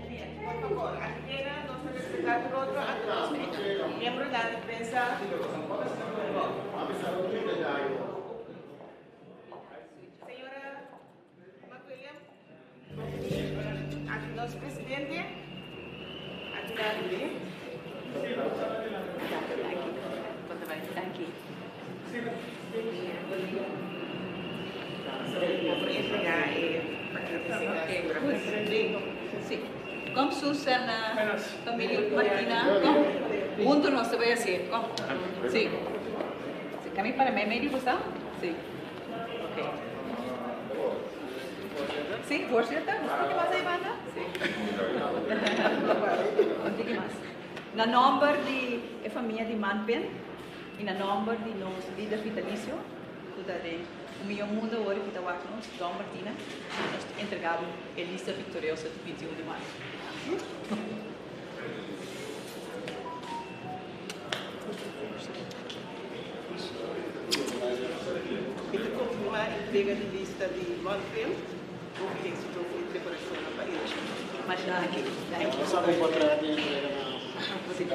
Meneer, por favor, aki keda nos ta respetá tur otro anto nos miembronan di prensa. Señora McWilliam, aki nos presidente, aki na. Kom Susan, familia Martina, kom. Hunto nos ta bai hacié. Kom. Sí. Sí, kan mi para meimei di boso? Sí. Ok. Sí, voorzitter. Un tiki mas ei banda? Sí. Un tiki mas. Na nomber di e famia di Manpen i na nomber di nos lider vitalicio ku ta den un miyon mundo awor i ku ta wak nos, Don Martina, nos ta entrega bo e lista viktorioso di 21 di mayo. Mi ta konfirmá entrega di lista di Manpen. Hopi éxito ku e preparashonnan pa elekshon. Masha danki. Danki. Nos a bon portret di entrega na Sí,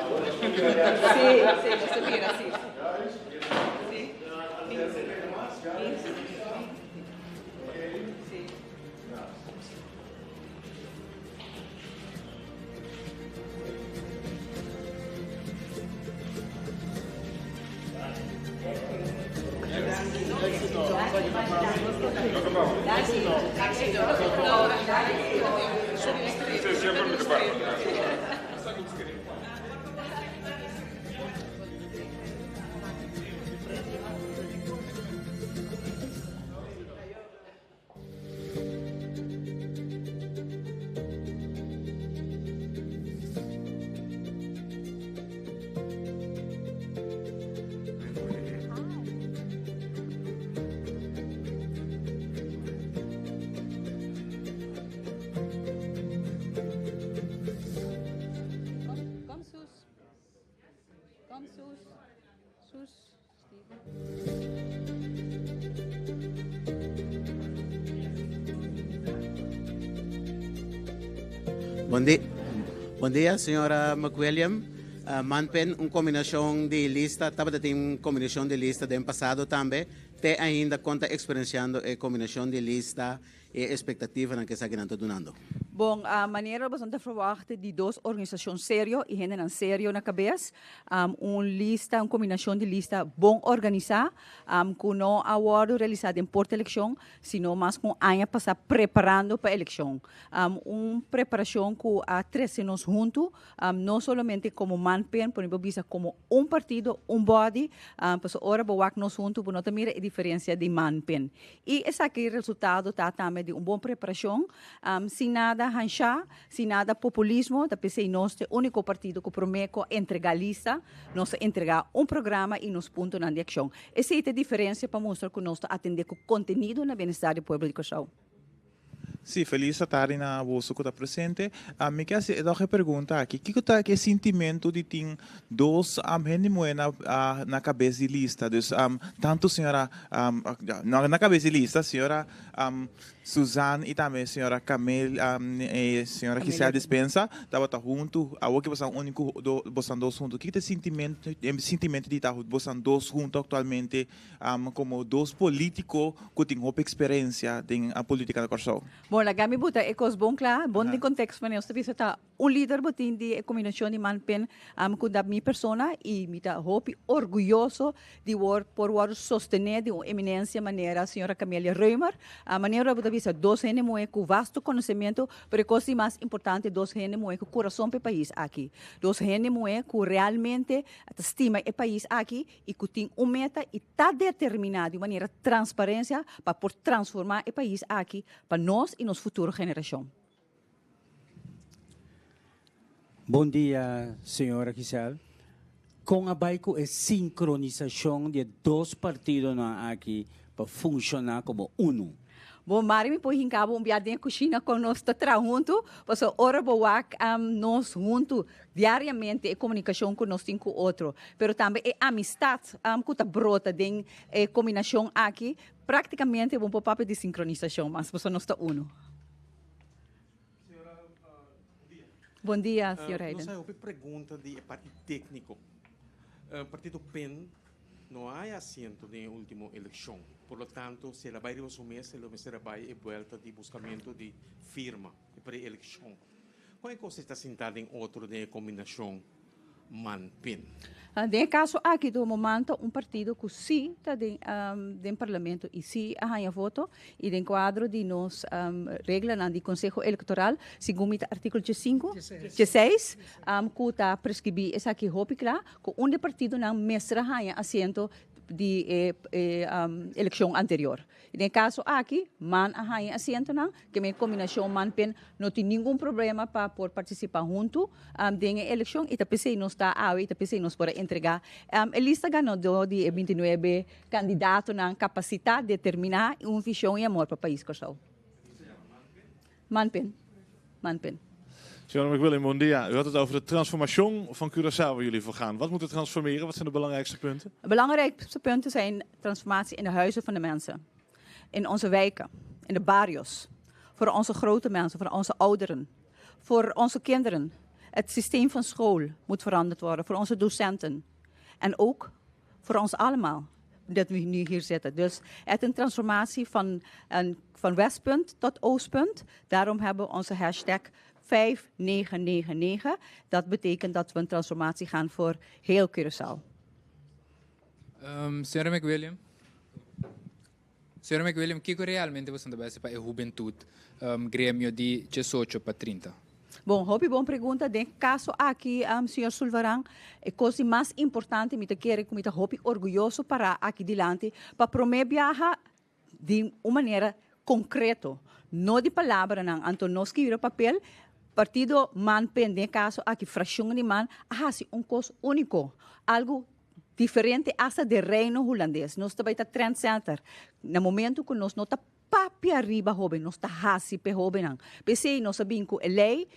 sí, nos ta mira, sí. Sí. Sí. Kom sus. Kom sus. Sus. Bon dia, bon dia señora McWilliam. Uh, Manpen, un combinacion di lista, tabata tin un combinacion di lista den pasado tambe. Te ainda con ta experienciando e combinacion di lista e expectativanan cu esakinan ta dunando? Bon, manera boso ta verwachta di dos organisacion serio y hendenan serio na cabes, un lista, un combinacion di lista bon organisa, cu no a wordo realisa den porta eleccion, sino mas cu un aña pasa preparando pa eleccion. Un preparacion cu a trece nos hunto, no solamente como manpen, por ejemplo bisa como un partido, un body, pasobra ora bo wak nos hunto bo no ta mira e diferencia di manpen. I esaki resultado ta tambe di un bon preparashon, sin nada hanshá, sin nada populismo, ta p'esei nos ta e úniko partido ku promé ku a entregá lista, nos a entregá un programa i nos puntonan di akshon. Esei ta e diferensia pa mustra ku nos ta atendé ku kontenido na bienestar di pueblo di Kòrsou. Sí, felis atardi na boso ku ta presente. Mi ke hasi dòg e pregunta aki, kiko ta e sintimentu di tin dos hende muhé na na kabes di lista? Dus tantu señora no na kabes di lista, señora Suzanne i tambe señora Camel señora Giselle Dispensa tabata huntu, awor ke boso úniko boso dos huntu. Kiko ta e sintimentu e sintimentu di ta boso dos huntu aktualmente Komo dos polítiko ku tin hopi eksperensia den polítika na Kòrsou. Bon, laga mi buta e kos bon kla, bon den konteksto manera nos ta bisa ta un lider bo tin di e kombinashon di man pen ku ta mi persona i mi ta hopi orguyoso di wor por wòrdu sostené di un eminensia manera señora Camelia Römer. Manera bo ta bisa dos hende muhé ku vasto konosementu pero e kos di mas importante dos hende muhé ku kurason pa e pais aki, dos hende muhé ku realmente ta stima e pais aki i ku tin un meta i ta determiná di un manera transparencia pa por transformá e pais aki pa nos i nos futuro generashon. Bon dia, señora Giselle. Kon a bai ku e sinkronisashon di e dos partidonan aki pa funshoná komo unu? Bo mari mi por hinka bo un bia den kushina kon nos ta traha huntu, pasobra ora bo wak nos huntu diariamente e komunikashon ku nos tin ku otro, pero tambe e amistat ku ta brota den e kombinashon aki, praktikamente bo por papia di sinkronisashon mas, pasobra nos ta uno. Señora, bon dia. Bon dia, señor Hayden. Nos a hopi pregunta di e parti tékniko. Partido pen no a haya asiento den e último elekshon. Por lo tanto, si el a bai riba su mes, e lo mester a bai e buelta di buskamentu di firma e pre-elekshon. Kon e kos ei ta sintá den otro den e kombinashon man-pen? Den e kaso aki do man ta un partido ku sí ta den den parlamento i sí a haña voto i den kuadro di nos reglanan di Konseho Elektoral segun mi ta artíkulo diesinku, dieseis, ku ta preskribí esaki hopi kla ku un di e partidonan mester a haña asiento di e elekshon anterior. Den e kaso aki, man a haña asientonan, ke men kombinashon man-pen no tin ningun problema pa por partisipá huntu den e elekshon i ta p'esei nos ta awe i ta p'esei nos por a entregá e lista ganadó di e bintinuebe kandidatonan kapasitá, determiná i un vishon i amor pa pais Kòrsou. Man-pen. Man-pen. Señora McWilliam, bon dia. U had het over de transformatie van Curaçao waar jullie voor gaan. Wat moet er transformeren? Wat zijn de belangrijkste punten? De belangrijkste punten zijn transformatie in de huizen van de mensen. In onze wijken, in de barrios. Voor onze grote mensen, voor onze ouderen. Voor onze kinderen. Het systeem van school moet veranderd worden. Voor onze docenten. En ook voor ons allemaal dat we nu hier zitten. Dus het is een transformatie van Westpunt tot Oostpunt. Daarom hebben we onze hashtag 5999. Dat betekent dat we een transformatie gaan voor heel Curaçao. Señora McWilliam, Señora McWilliam, kiko realmente boso ta hasi pa e hubentut gremio di 18 pa 30? Bon, hopi bon pregunta. Den kaso aki, señor Sulvaran, e kos mas importante, mi ta kere ku mi ta hopi orguyoso para aki dilanti, pa promé biaha di un manera konkreto, no di palabranan, anto no skirbi papel, partido MAN PEN, den kaso aki frakshon di MAN, a hasi un kos úniko, algu diferente hasta den Reino Hulandes. Nos ta bai ta trendsetter. Na momento ku nos no ta papia riba hóben, nos ta hasi p'e hóbennan. P'esei nos a bin ku e lei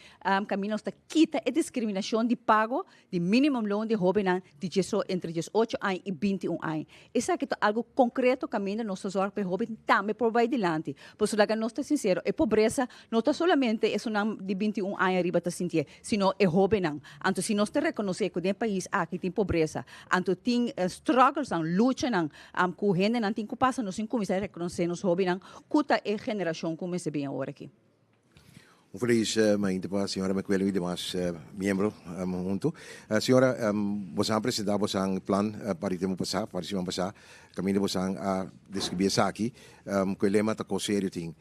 kaminda nos ta kita e diskriminashon di pago di minimumloon di hóbennan di dieso entre diesocho aña i bintiun aña. Esaki ta algu konkreto kaminda nos ta zòrg pa e hóben tambe por bai dilanti. Pasobra laga nos ta sinsero, e pobresa no ta solamente esunnan di bintiun aña riba ta sintié, sino e hóbennan. Anto si nos ta rekonosé ku den e pais aki tin pobresa, anto tin strugglesnan, luchanan ku hendenan tin ku pasa, nos tin kuminsá rekonosé nos hóbennan ku ta e generashon ku mester bin awor aki. Un felis mainta pa señora McWilliam y demas miembro hunto. Señora, boso a presenta boso plan pa di tempo pasa, pa di siman pasa, caminda boso a describi esaki, cu e lema ta Cos Serio Tin.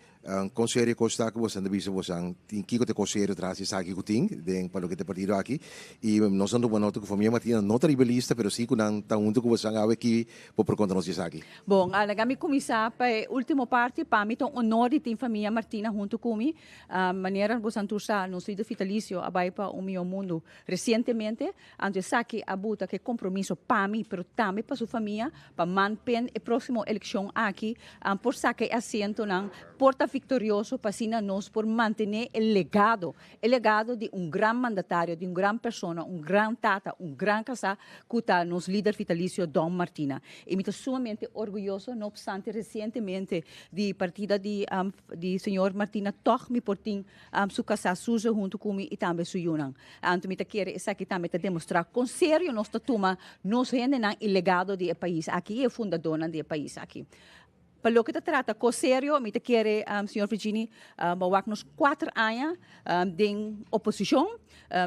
Con serio cos ta cu boso ta bisa boso tin kico ta e cos serio tras di esaki cu tin den pa loke ta e partido aki y nos a tuma nota cu familia Martina no ta riba e lista pero si cu nan ta hunto cu boso awe ki bo por conta nos di esaki. Bon, laga mi cuminsa pa e ultimo parti. Pa mi ta un honor di tin familia Martina hunto cu mi. Manera boso tur sa, nos lider vitalicio a bay pa un miho mundo recientemente. Anto esaki a buta cu e compromiso pa mi, pero tambe pa su famia, pa manpen e proximo eleccion aki por saca e asientonan, por ta victorioso pa asina nos por mantene e legado, e legado di un gran mandatario, di un gran persona, un gran tata, un gran casa cu ta nos lider vitalicio Don Martina. Y mi ta sumamente orguyoso, no obstante recientemente di partida di di señor Martina toch mi por tin su casá Suze hunto cu mi y tambe su yunan. Anto mi ta kere esaki tambe ta demostra con serio nos ta tuma nos hendenan y legado di e pais aki y e fundadornan di e pais aki. Pa loke ta trata cos serio, mi ta kere, señor Virgini, bo wak nos cuater aña den oposicion.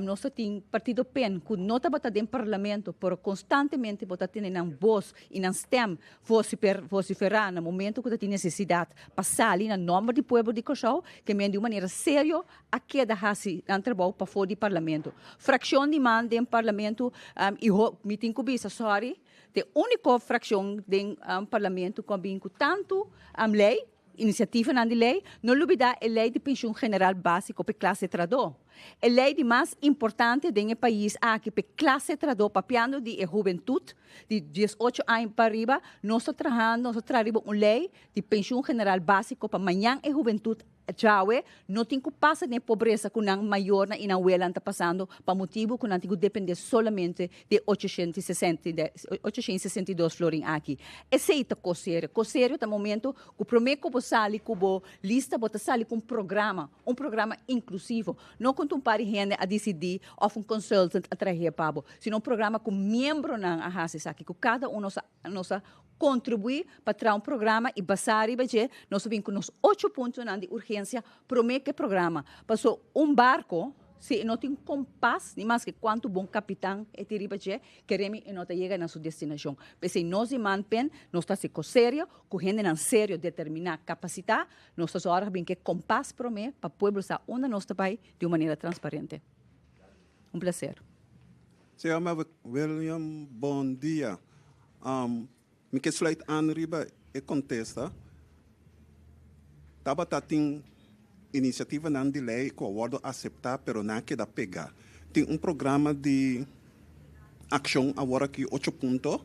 Nos ta tin partido pen cu no tabata den parlamento, pero constantemente bo ta tene nan voz y nan stem vocifera na momento cu ta tin necesidad pa sali na nomber di pueblo di Corsou, ke men di un manera serio a keda haci nan trabou pafo di parlamento. Fraccion di man den parlamento, y mi tin cu bisa sorry, Ta e úniko frakshon den parlamento ku a bin ku tantu lei. Inisiativanan di lei, no lubidá e lei di penshun general básiko p'e klase trahadó. E lei di mas importante den e pais aki p'e klase trahadó, papiando di e hubentut di 18 aña pa riba, nos ta trahando, nos ta traha riba un lei di penshun general básiko pa mañan e hubentut Djawe no tin ku pasa den e pobresa ku nan mayornan i nan welan ta pasando pa motibu ku nan tin ku dependé solamente di e 862 florin aki. Esei ta kos serio. Kos serio ta momento ku promé ku bo sali ku bo lista bo ta sali ku un programa, un programa inklusivo. No ku un par di hende a disidí òf un consultant a trah'é pa bo, sino un programa ku miembronan a hasi esaki, ku kada un nos a Nos a kontribuí pa traha un programa i basá riba dje nos a bin ku nos ocho puntonan di urgensia promé ku e programa. Paso un barko si e no tin kompas ni maske kuantu bon kapitan e tin riba dje, keremi e no ta yega na su destinashon. P'esei nos di Manpen nos ta hasi kos serio, ku hendenan serio, determiná, kapasitá, nos ta sòrg bin ku e kompas promé pa pueblo sa unda nos ta bai di un manera transparente. Un plaser. Señor William, bon dia. Mi ke sluit aan riba e kontesta. Tabata tin inisiativanan di lei ku a wòrdu aseptá pero nan a keda pegá. Tin un programa di akshon awor aki ocho punto.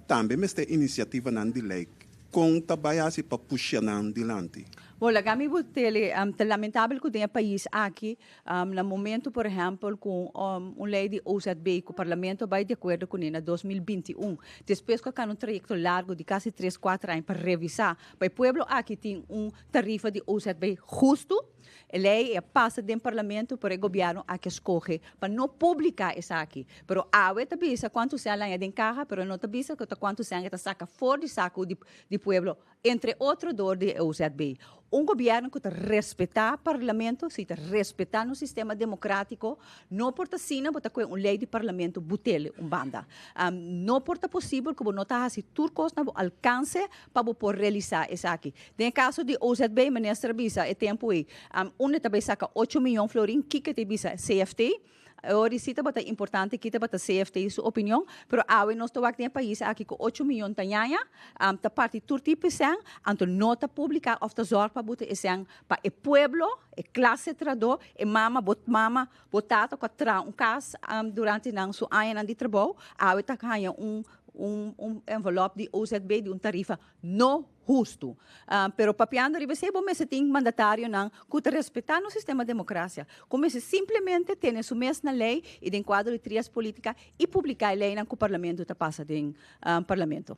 Tambe mester inisiativanan di lei. Kon ta bai hasi pa pusha nan dilanti? Bo laga mi bo tele, ta lamentabel ku den e pais aki Na momento por ehempel cu un ley di OZB cu parlamento a bay di acuerdo cune na 2021, despues cu a cana un trayecto largo di casi tres cuater aña pa revisa pa e pueblo aki tin un tarifa di OZB husto, e ley a pasa den parlamento pero e gobierno aki a scoge pa no publica esaki. Pero awe ta bisa cuanto cen a laña den caha pero no ta bisa cu ta cuanto cen e ta saca for di saco di pueblo. Entre otro dor di e OZB. Un gobierno cu ta respeta parlamento, si ta respeta nos sistema democratico, no por ta asina bo ta coge un ley di parlamento butele un banda. No por ta posibel cu bo no ta haci tur cos na bo alcance pa bo por realisa esaki. Den e caso di OZB, minister a bisa e tempo ey, unda ta bay saca ocho miyon florin, kico ta bisa CFT? Ora si tabata importante ki tabata CFT su opinion, pero awe nos ta wak den e pais aki ku ocho miyon ta ñaña, ta parti tur tipo e sèn, anto no ta publiká òf ta zòrg pa buta e sèn pa e pueblo, e klase trahadó, e mama, bo mama, bo tata ku a traha un kas durante nan su añanan di trabou, awe ta haña un un envelòp di OZB di un tarifa no hustu. Pero papiando riba esei bo mester tin mandatarionan ku ta respetá nos sistema demokrasia, ku mester simplemente tene su mes na lei i den kuadro di trias politika i publiká e leinan ku parlamento ta pasa den parlamento.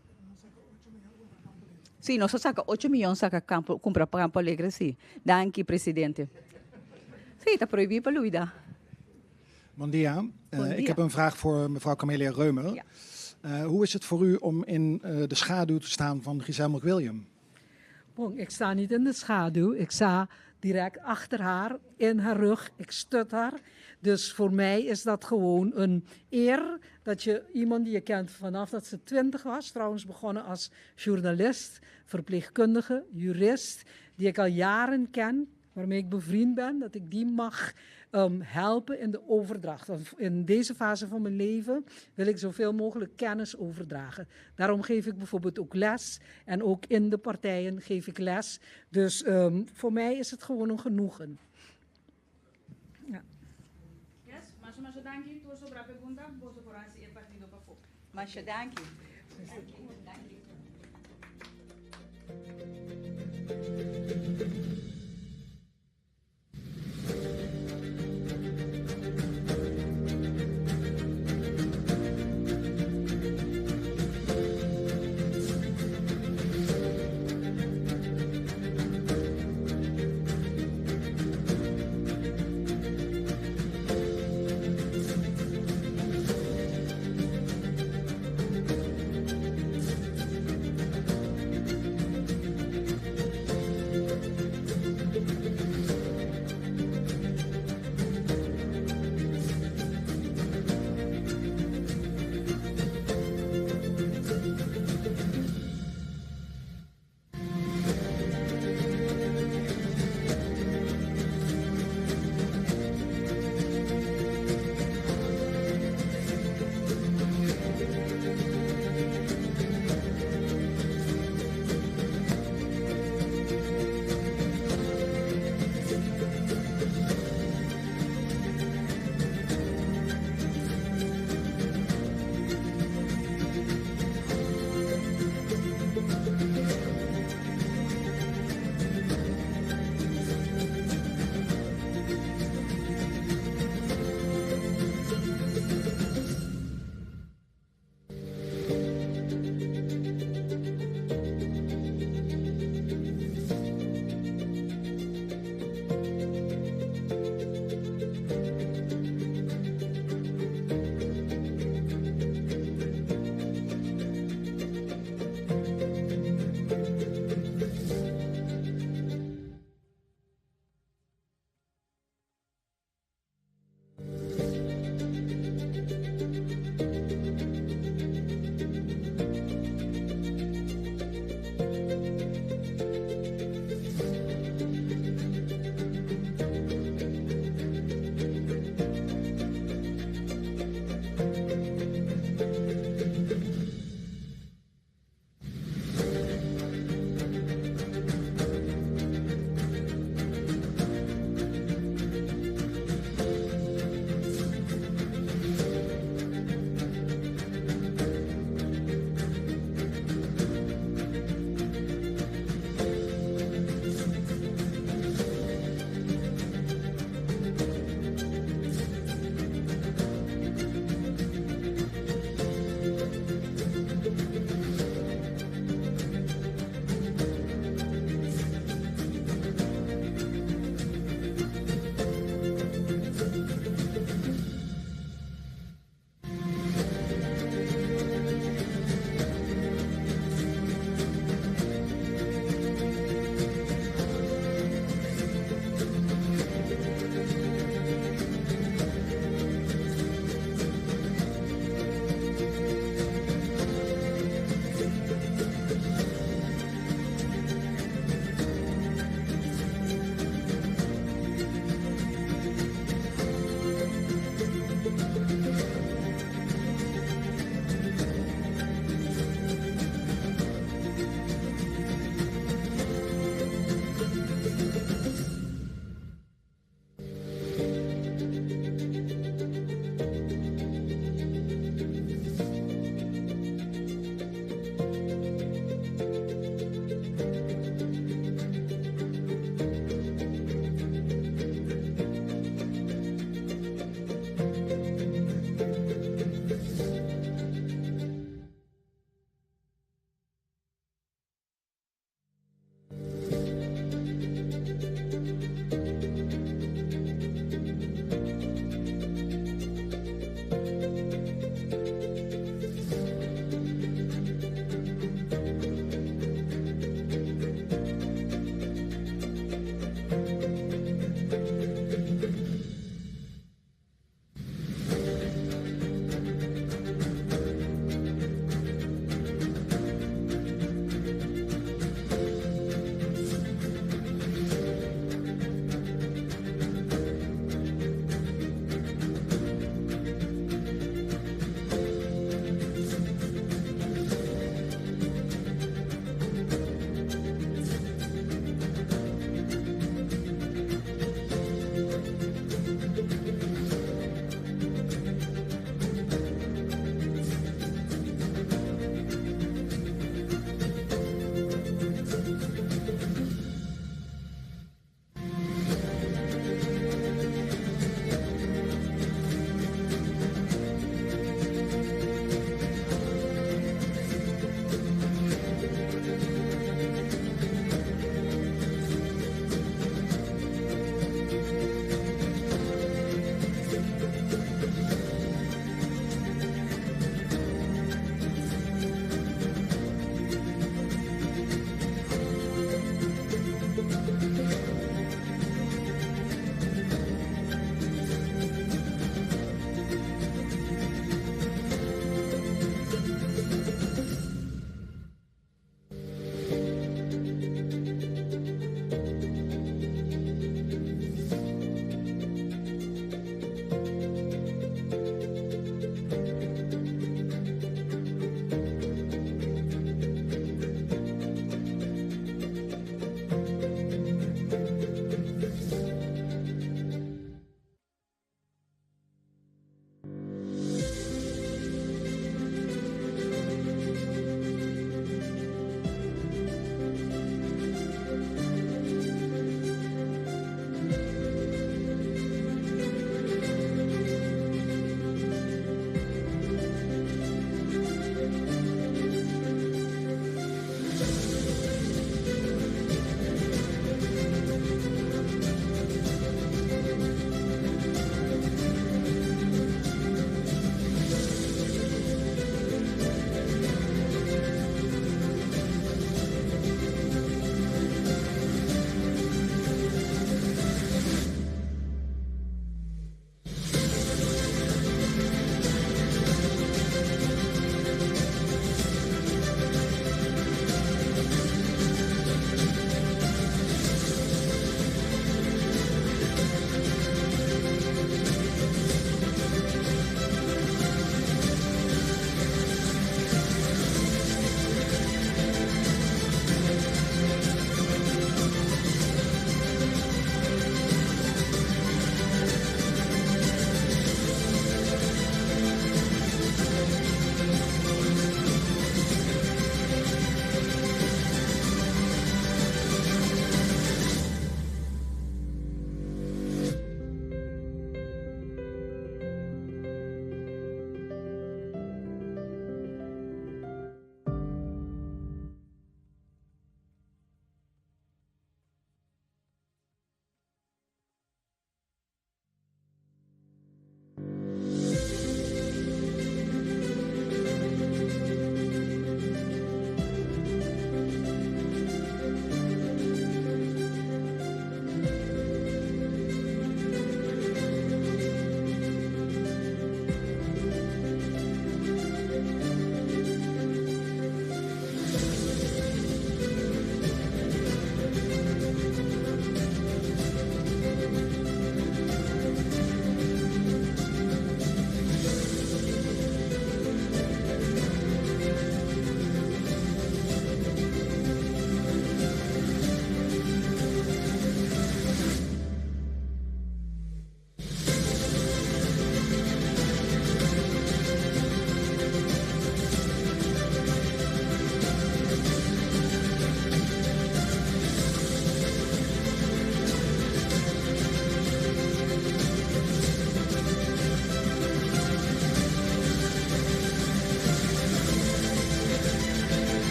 Sí, nos a saka ocho miyon saka kampo kumpra Campo Alegre sí. Danki presidente. Sí, ta prohibí pa lubidá. Bon dia. Ik heb een vraag voor mevrouw Camelia Reumer. Ja. Hoe is het voor u om in de schaduw te staan van Giselle McWilliam? Bon, ik sta niet in de schaduw. Ik sta direct achter haar, in haar rug. Ik stut haar. Dus voor mij is dat gewoon een eer dat je iemand die je kent vanaf dat ze 20 was, trouwens begonnen als journalist, verpleegkundige, jurist, die ik al jaren ken, waarmee ik bevriend ben, dat ik die mag helpen in de overdracht. Want in deze fase van mijn leven wil ik zoveel mogelijk kennis overdragen. Daarom geef ik bijvoorbeeld ook les en ook in de partijen geef ik les. Dus voor mij is het gewoon een genoegen. Ja. Yes, masha masha danki tur sobra pregunta, boso por hasi e partido pafó. Masha danki. Danki.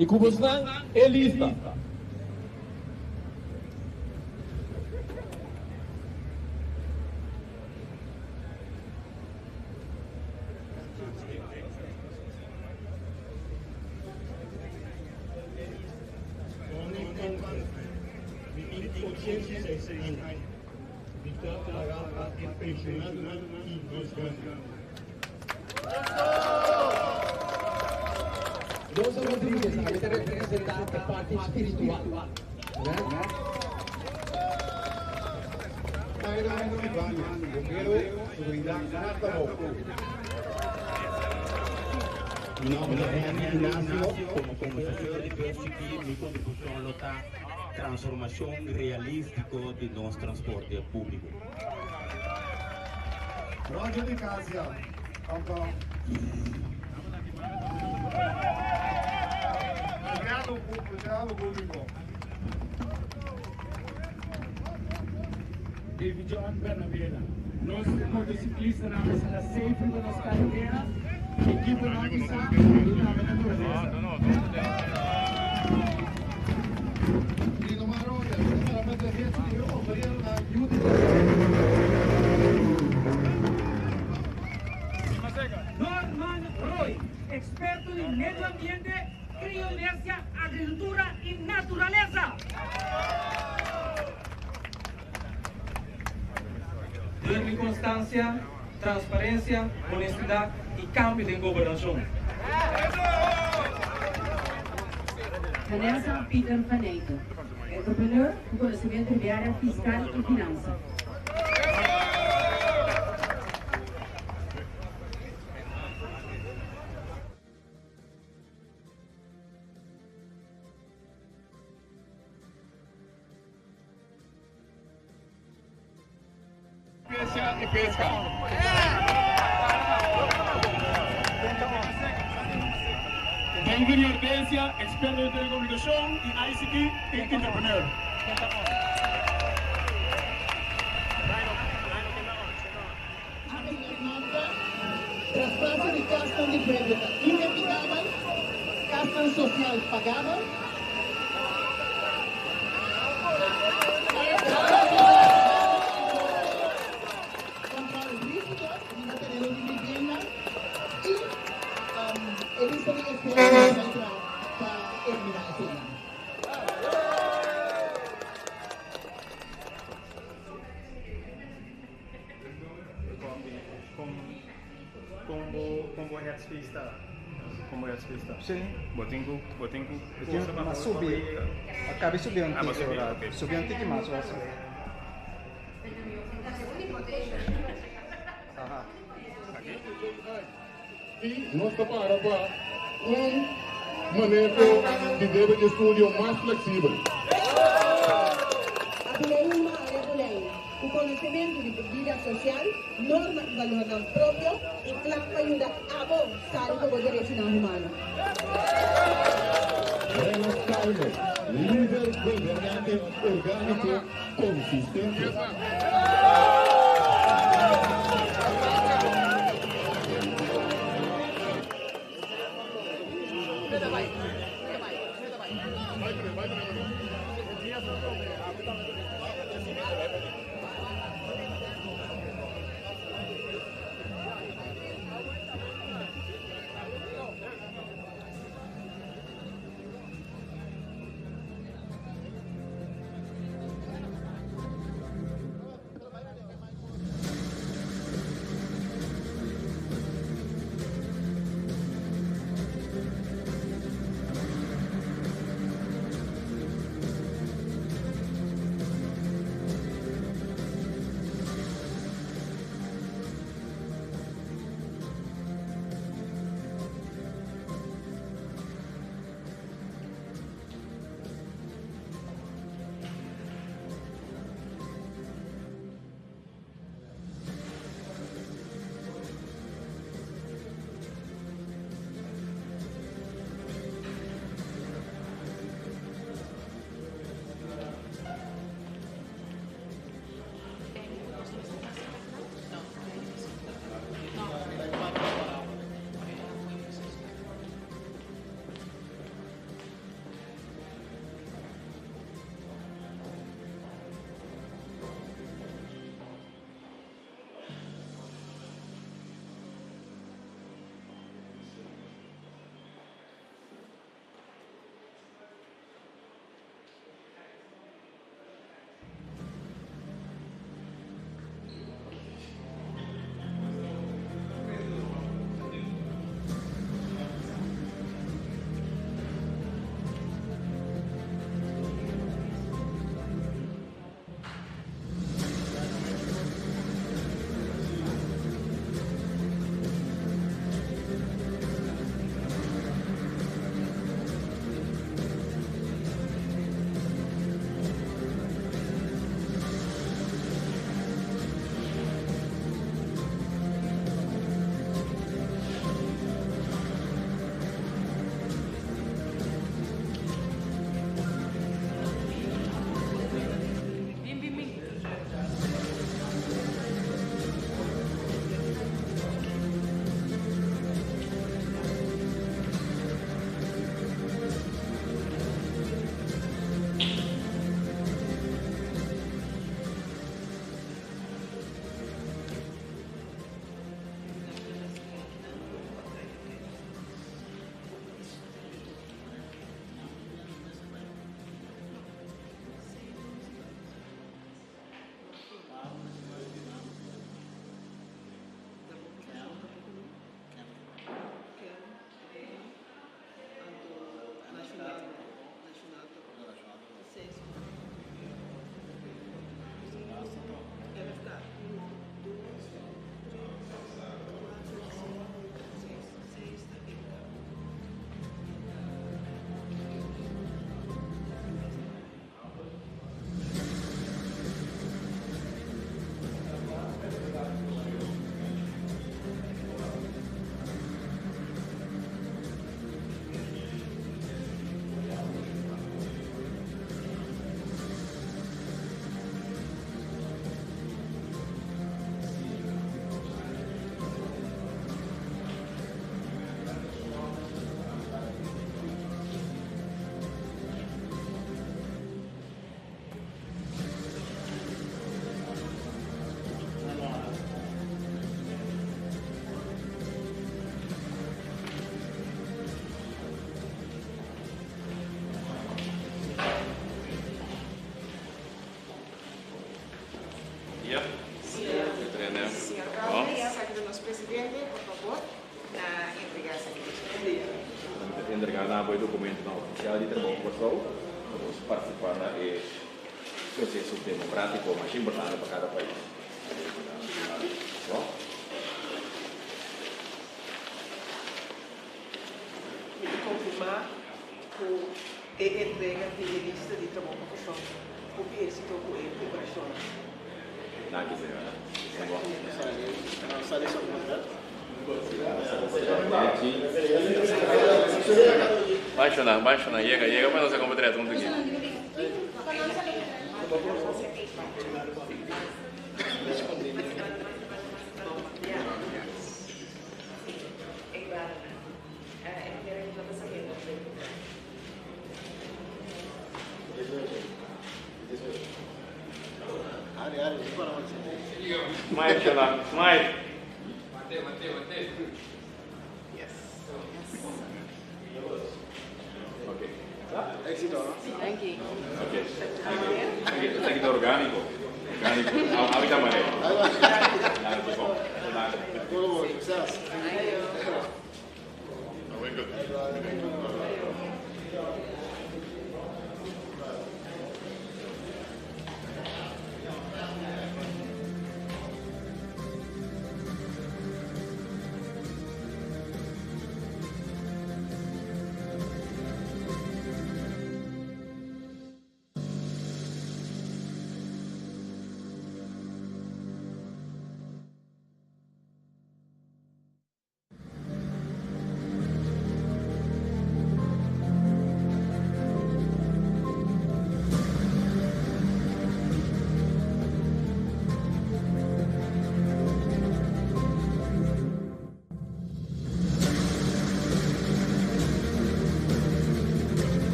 I ku bosnan e lista. Tony Conte, Mi tin 86 aña. Mi ta para pa e pensionadonan i nos grandi. Rosa Rodriguez, ami ta representá e parti spiritual. Tyron Ibanez, Bombero, Seguridad na trabou. Mi nomber ta Henry Ignacio. Komo komo shofèr di bus chikí mi kontribushon lo ta transformashon realístiko di nos transporte públiko. Roger Nicasia, Hong Kong. Empleado público. Davy John Bernabela, Nos motociclistanan mester ta safe riba nos caretera, equiponan pisa y tambe naturalesa. Linomar Rogers, ta para pa derecho di e obreronan yu di Kòrsou. Norman Roy, experto di medio ambiente, crionercia, agricultura y naturaleza. Derby Constancia, transparencia, honestidad y cambio den gobernacion. Vanessa Pieter van Eyck, entrepreneur ku konosementu riba e área fiskal i finansa. Pesia y pesca. Denver Hortensia, experto den telecomunicacion y ICT y entrepreneur. Traspaso di kasnan di pueblo ta inevitabel, kasnan sosial pagabel. Kontrol rígido riba tereno di vivienda i e lista di espera ku ta bai traha pa eliminá eseinan. Kon bo kon bo headspace ta? Kon bo headspace ta? Sí. Bo tin ku bo tin ku forsa pa pa bo yega? A kabi subi un Ah, bo tiki subi, ora. ok. Subi un tiki mas ora subi. Aha. Sí, nos ta para pa un maneho di debe di estudio mas fleksibel. Abilein Maria Boleyn, ku konosementu di bida sosial, norma i balornan propio i kla pa yuda abo sali pa bo derechonan humano. Renas Calvo, lider gobernante orgániko konsistente. dia. Señor Crowley, esaki ta nos presidente, por fabor, na entrega esaki. Bon dia. Mi ta entrega na bo e documentonan oficial di Trabou Kòrsou pa bo participa na e proceso democratico mas importante pa cada pais. Mi ta confirma cu e entrega di e lista di Trabou pa Kòrsou hopi éxito cu e preparacionnan. Danki señora. Ban shona, ban shona, yega, yega pa nos a kompa huntu aki. Smile, shona, smile. Oké. Éxito. Thank you. Oké. Esaki ta orgániko. Orgániko. Awe ta manera. Danki bon. Danki. Succes.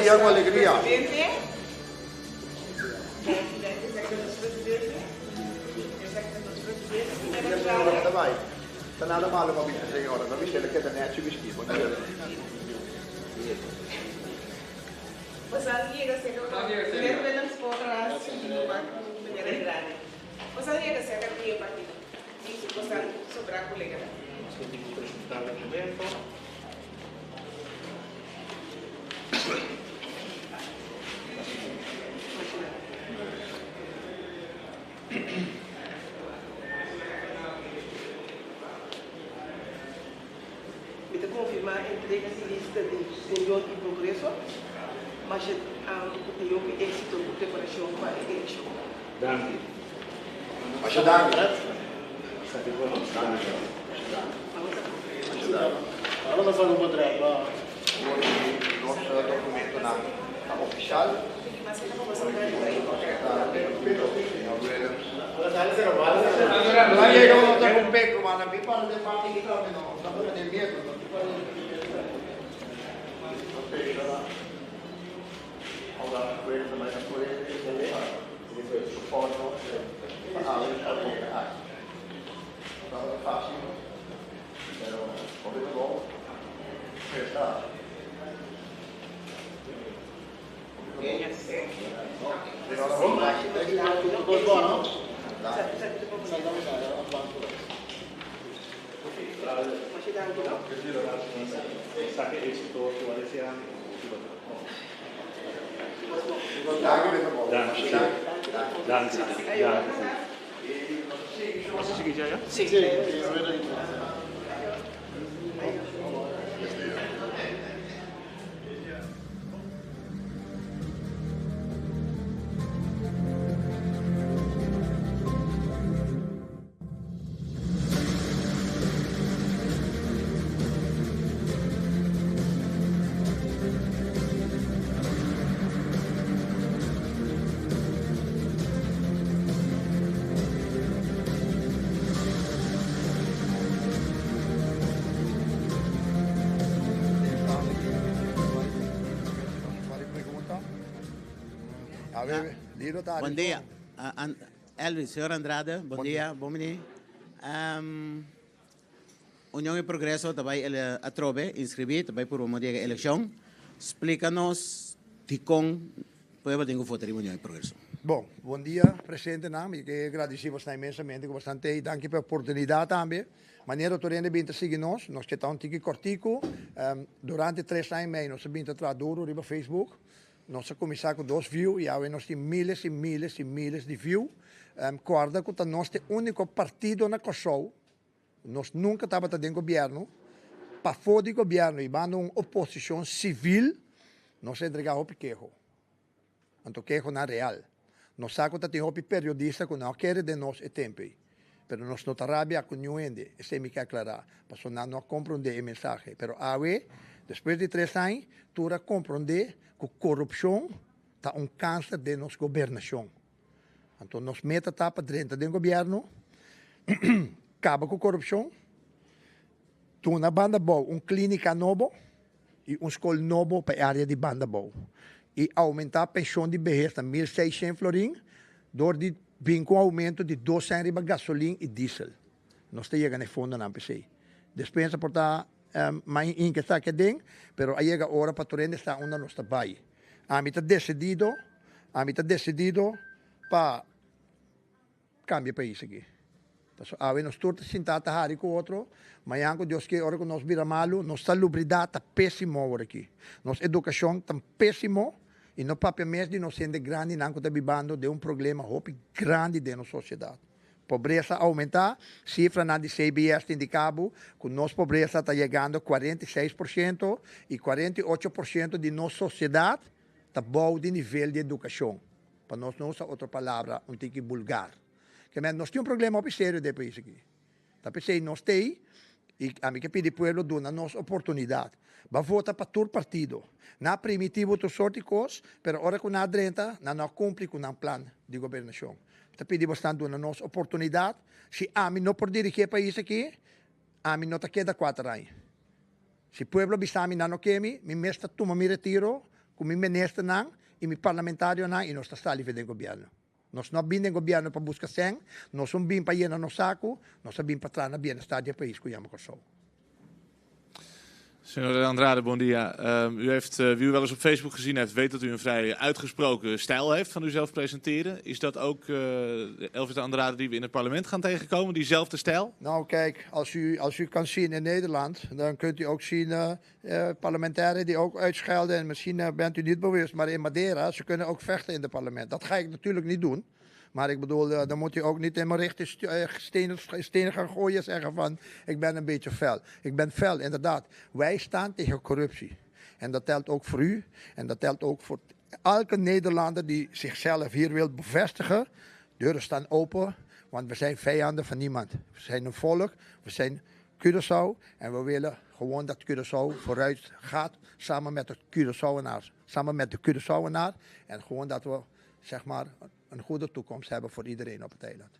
dia ku alegria. Ta nada malo pa bisa señora, no bisa el a keda nechi bisti. Bon dia. Mi ta konfirmá entrega di lista di Union i Progreso masha ku tin hopi éksito ku preparashon pa e elekshon. Danki. Masha danki. Nos documentonan ta oficial. Bon dia, Elvis, señor Andrade, bon dia, bon bini. Union y Progreso ta bai atrobe inscribi, ta bai purba modo yega eleccion. Splica nos dicon pueblo tin cu vota riba Union y Progreso. Bon, bon dia presentenan, mi ke gradisi bosnan inmensamente ku bosnan ta ei, danki pa e oportunidat tambe. Manera tur hende bin ta sigui nos, nos ke ta un tiki kòrtiku. Durante tres aña i mei nos a bin ta traha duru riba Facebook. Nos a kuminsá ku dos view i awe nos tin miles i miles i miles di view. Kòrda ku ta nos ta e úniko partido na Kòrsou, nos nunka tabata den gobièrnu, pafó di gobièrnu i banda un oposishon sivil, nos a entregá hopi keho. Anto kehonan real. Nos sa ku ta tin hopi periodista ku no a kere den nos e tempu ei. Pero nos no ta rabia ku niun hende, esei mi ke aklará, pasobra nan no a komprondé e mensahe. Pero awe, despues di tres aña, tur a komprondé ku korupshon ta un kanser den nos gobernashon. Anto nos meta ta pa drenta den gobièrnu, kaba ku korupshon, duna Banda Bou un klínika nobo i un skol nobo pa e área di Banda Bou i oumentá penshon di behes na 1600 florin dor di bin ku un oumento di dos sèn riba gasolin i diesel. Nos ta yega na e fondonan p'esei. Despensa por ta mai inke esaki aden, pero a yega ora pa tur hende sa unda nos ta bai. Ami ta desidido, ami ta desidido pa Cambia pais aki. Pasobra awe nos tur ta sinta ta hari cu otro, mañan cu Dios kier ora cu nos bira malu, nos salubridad ta pesimo awor aki. Nos educacion ta pesimo y no papia mes di nos hende grandinan cu ta bibando den un problema hopi grandi den nos sociedad. Pobresa a aumenta, cifranan di CBS ta indica bo cu nos pobresa ta yegando 46% y 48% di nos sociedad ta bou di nivel di educacion. Pa nos no usa otro palabra un tiki bulgar. Ke men nos tin un problema hopi serio den e pais aki. Ta p'esei nos t'ei i ami ke pidi pueblo duna nos oportunidat. Ba vota pa tur partido. Nan a primiti bo tur sort di kos, pero ora ku nan a drenta, nan no a kumpli ku nan plan di gobernashon. Mi ta pidi bosnan duna nos oportunidat. Si ami no por dirigi e pais aki, ami no ta keda kuater aña. Si pueblo bisa mi nan no ke mi, mi mes ta tuma mi retiro. ku mi ministernan i mi parlamentarionan i nos ta sali for den gobièrnu. Nos no a bin den gobièrnu pa buska sèn, nos un bin pa yena nos saku, nos a bin pa traha na bienestar di e pais ku yama Kòrsou. Señor Andrade, bon dia. U heeft, wie u wel eens op Facebook gezien heeft, weet dat u een vrij uitgesproken stijl heeft van uzelf presenteren. Is dat ook Elvis de Andrade die we in het parlement gaan tegenkomen, diezelfde stijl? Nou kijk, als u, als u kan zien in Nederland, dan kunt u ook zien parlementairen die ook uitschelden. En misschien bent u niet bewust, maar in Madeira, ze kunnen ook vechten in het parlement. Dat ga ik natuurlijk niet doen. Maar ik bedoel, dan moet u ook niet in mijn richting stenen gaan gooien en zeggen van, ik ben een beetje fel. Ik ben fel, inderdaad. Wij staan tegen corruptie. En dat telt ook voor u. En dat telt ook voor elke Nederlander die zichzelf hier wil bevestigen. Deuren staan open, want we zijn vijanden van niemand. We zijn een volk, we zijn Curaçao en we willen gewoon dat Curaçao vooruit gaat samen met de Curaçaoenaars. Samen met de Curaçaoenaar en gewoon dat we zeg maar een goede toekomst hebben voor iedereen op het eiland.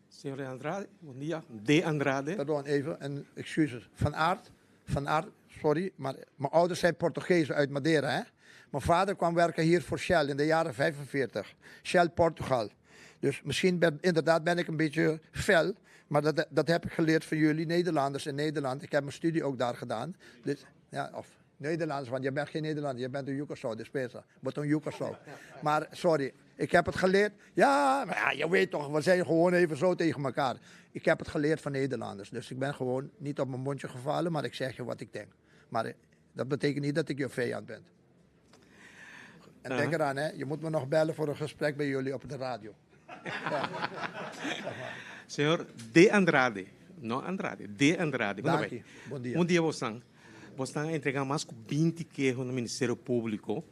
Señor Andrade, bon dia. De Andrade. Pardon, even, een excuses. Van Aert, Van Aert, sorry, maar mijn ouders zijn Portugezen uit Madeira. Hè? Mijn vader kwam werken hier voor Shell in de jaren 45. Shell Portugal. Dus misschien ben, inderdaad ben ik een beetje fel, maar dat heb ik geleerd van jullie Nederlanders in Nederland. Ik heb mijn studie ook daar gedaan. Dus, ja, of Nederlanders, want je bent geen Nederlander, je bent een Joekasau, dus beter. Wat een Joekasau. Maar sorry, ik heb het geleerd. Ja, maar ja, je weet toch, we zijn gewoon even zo tegen elkaar. Ik heb het geleerd van Nederlanders. Dus ik ben gewoon niet op mijn mondje gevallen, maar ik zeg je wat ik denk. Maar dat betekent niet dat ik je vijand ben. En denk eraan, hè, je moet me nog bellen voor een gesprek bij jullie op de radio. Ja. Señor De Andrade, no Andrade, De Andrade. Danki. Bon dia. Bon dia bosnan. Bosnan a entrega mas ku 20 keho na Ministerio Públiko.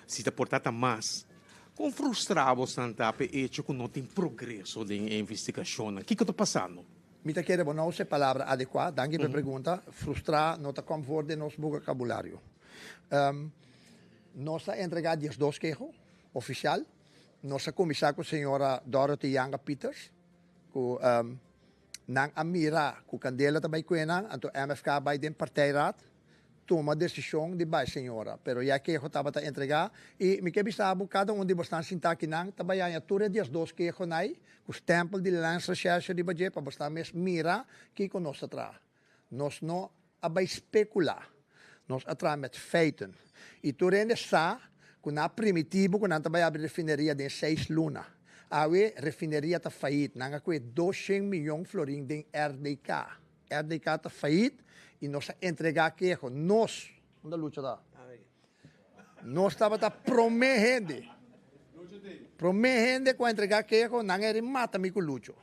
Si ta por ta ta mas. Kon frustrá bosnan ta p'e echo ku no tin progreso den e investigashonnan? Kiko ta pasando? Mi ta kere bo no usa e palabra adekuá. Danki p'e pregunta. Frustrá no ta kom for den nos bokabulario. Nos a entregá diesdos keho ofisial. Nos a kuminsá ku señora Dorothy Yanga Pieters, ku nan a mira ku kandela ta bai kue nan, anto MFK a bai den partijraad tuma desishon di bai señora. Pero ya keho tabata entregá i mi ke bisa bo kada un di bosnan sintá akinan ta bai haña tur e diesdos kehonan ei ku stèmpel di Landsrecherche riba dje pa bosnan mes mira kiko nos ta traha. Nos no a bai speculá. Nos a traha met feiten. I tur hende sa ku nan a primiti bo ku nan ta bai abri refineria den seis luna. Awe refineria ta fayit. Nan a kue doshen miyon florin den RDK. RDK ta fayit i nos a entregá keho. Nos, unda Lucho ta? Nos tabata promé hende. Promé hende ku a entregá keho, nan a rimata mi ku Lucho.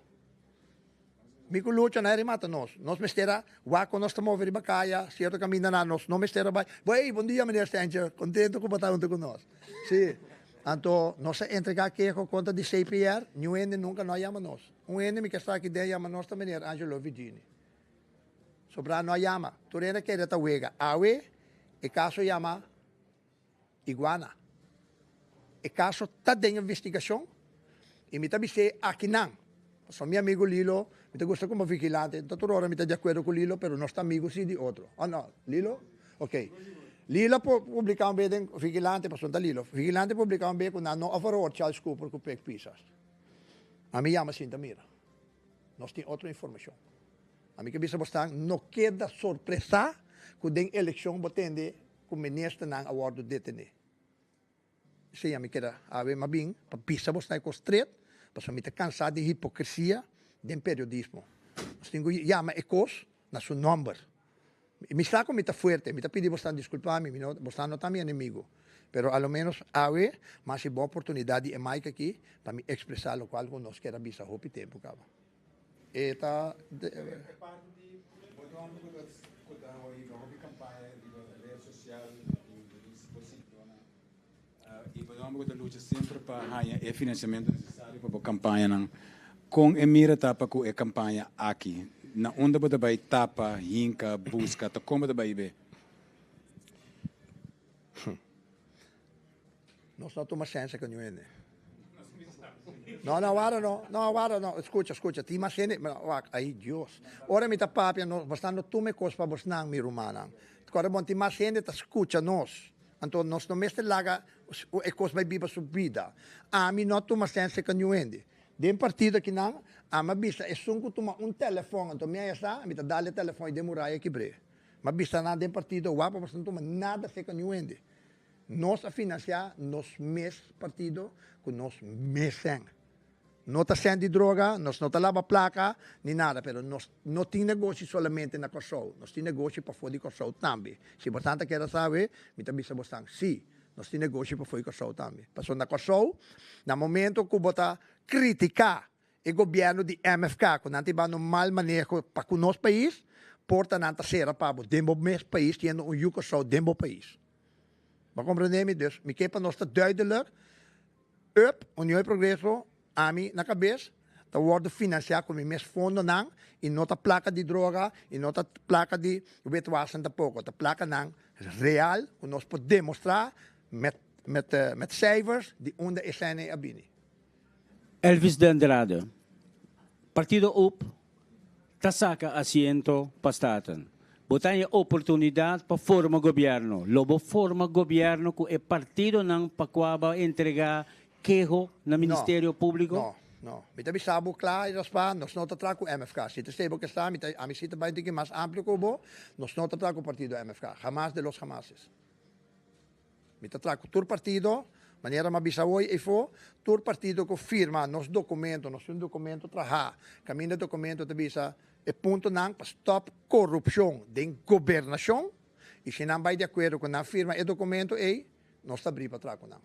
Mi ku Lucho na eri mata nos. Nos mester a wak kon nos ta move riba kaya, sierto kaminda na nos no mester a bai. Bo, ey, bon dia meneer Stencher, kontento ku bo ta huntu ku nos. Si. Anto nos a entregá keho kontra di CPR, niun hende nunka no a yama nos. Un hende mi ke sta aki den yama nos ta meneer Angelo Vigini. Sobrá no a yama. Tur hende a kere ta wega. Awe e kaso yama Iguana. E kaso ta den investigashon i mi ta bis'é akinan. Pasobra mi amigu Lilo, mi ta gusta komo vigilante, no ta tur ora mi ta di akuerdo ku Lilo, pero nos ta amigu si di otro. O no, Lilo? Ok. Lilo a publiká un bes den Vigilante, pasobra no ta Lilo, Vigilante a publiká un bes ku nan no a verhoor Charles Cooper ku Pek Pisas. Ami yama sinta mira. Nos tin otro informashon. Ami ke bisa bosnan, no keda sorpresá ku den elekshon bo tende ku ministernan a wòrdu detené. Esei ami keda awe m'a bin pa bisa bosnan e kos stret, pasobra mi ta kansá di hipokresia den periodismo. Nos tin ku yama e kos na su nòmber. Mi sa ku mi ta fuerte, mi ta pidi bosnan diskulpa mi, mi no, bosnan no ta mi enemigo, pero a lo ménos awe m'a hasi bon oportunidat di e mic aki pa mi ekspresá lokual ku nos kier a bisa hopi tempu kaba. E ta. E parti di bo nomber ku ta ku ta hiba hopi kampaña riba red sosial i bo siguidónan i bo nomber ku ta lucha semper pa haña e finansiamentu nesesario pa bo kampañanan. Kon e mira ta pa ku e kampaña aki? Na unda bo ta bai tapa, hinka, buska? Ta kon bo ta bai be? Nos no tuma sensa ku niun hende. No, no, wara no. No, wara no. Skucha, skucha. Tin mas hende. Wak, ai Dios. Ora mi ta papia, no, bosnan no tuma e kos pa bosnan, mi rumannan. Kòrda bon, tin mas hende ta skucha nos. Anto nos no mester laga e kos bai biba su bida. Ami no a tuma sèn serka niun hende. Den partido akinan, ami a bisa esun ku tuma un telefòn, anto mi a yasa, mi ta dal e telefòn ei den muraya kibr'é. Mi a bisa nan den partido, wak pa boso no tuma nada serka niun hende. Nos a finansiá nos mes partido ku nos mes sèn. No ta sèn di droga, nos no ta laba plaka ni nada, pero nos no tin negoshi solamente na Kòrsou, nos tin negoshi pafó di Kòrsou tambe. Si bosan ta keda sabe, mi ta bisa bosan, sí, nos tin negoshi pafó di Kòrsou tambe. Pasobra na Kòrsou, na momento ku bo ta kritiká e gobièrnu di MFK ku nan ta hibando un mal maneho pa ku nos pais, porta nan ta sera pa bo den bo mes pais, siendo un yu Kòrsou den bo pais. Bo a komprendé mi? Dus mi ke pa nos ta duidelijk. Up, Union y Progreso, ami na cabes, ta wordo financia cu mi mes fondonan y no ta placa di droga y no ta placa di witwassen tampoco, ta placanan real cu nos por demostra met met met cijfers di unda e sene a bini. Elvis de Andrade, Partido up ta saca asiento pa Staten. Bo ta haña oportunidad pa forma gobierno. Lo bo forma gobierno cu e partidonan pa cua bo a entrega keho na Ministerio Publico? No, no. Mi ta bisa bo cla y raspa, nos no ta traha cu MFK. Si ta esey bo ke sa, mi ta, ami si ta bay un tiki mas amplio cu bo, nos no ta traha cu partido MFK. Hamas de los hamases. Mi ta traha ku tur partido, manera mi a bisa hoy eyfo, tur partido ku firma nos dokumento, nos tin un dokumento trahá, kaminda e dokumento ta bisa e puntonan pa stòp korupshon den gobernashon, i si nan bai di akuerdo ku nan firma e dokumento ey, nos ta abrí pa traha ku nan.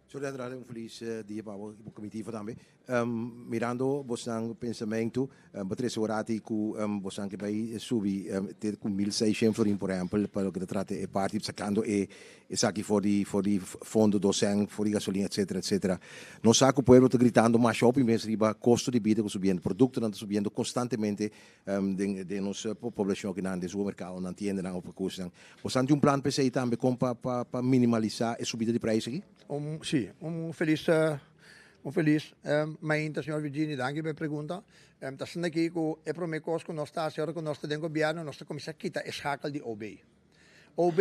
Señor de Andrade, un felis dia pa bo y bo comitiva tambe. Mirando bosnan pensamento, bo trece ora ati cu bosnan ke bay subi te cu 1600 florin por ehempel pa loke ta trata e parti sacando e esaki for di for di fondo 200 for di gasolina etcetera etcetera. Nos sa cu pueblo ta gritando masha hopi mes riba costo di bida cu subiendo, productonan ta subiendo constantemente Den den nos poblacion akinan den supermercadonan, tiendanan of cosnan. Bosan tin un plan pa esey tambe con pa pa pa minimalisa e subida di prijs aki? Un si, un felis un felis mainta señor Virginie, danki pa e pregunta. Ta asina aki cu e prome cos cu nos ta haci ora cu nos ta den gobierno, nos ta cuminsa kita e schakel di OB. OB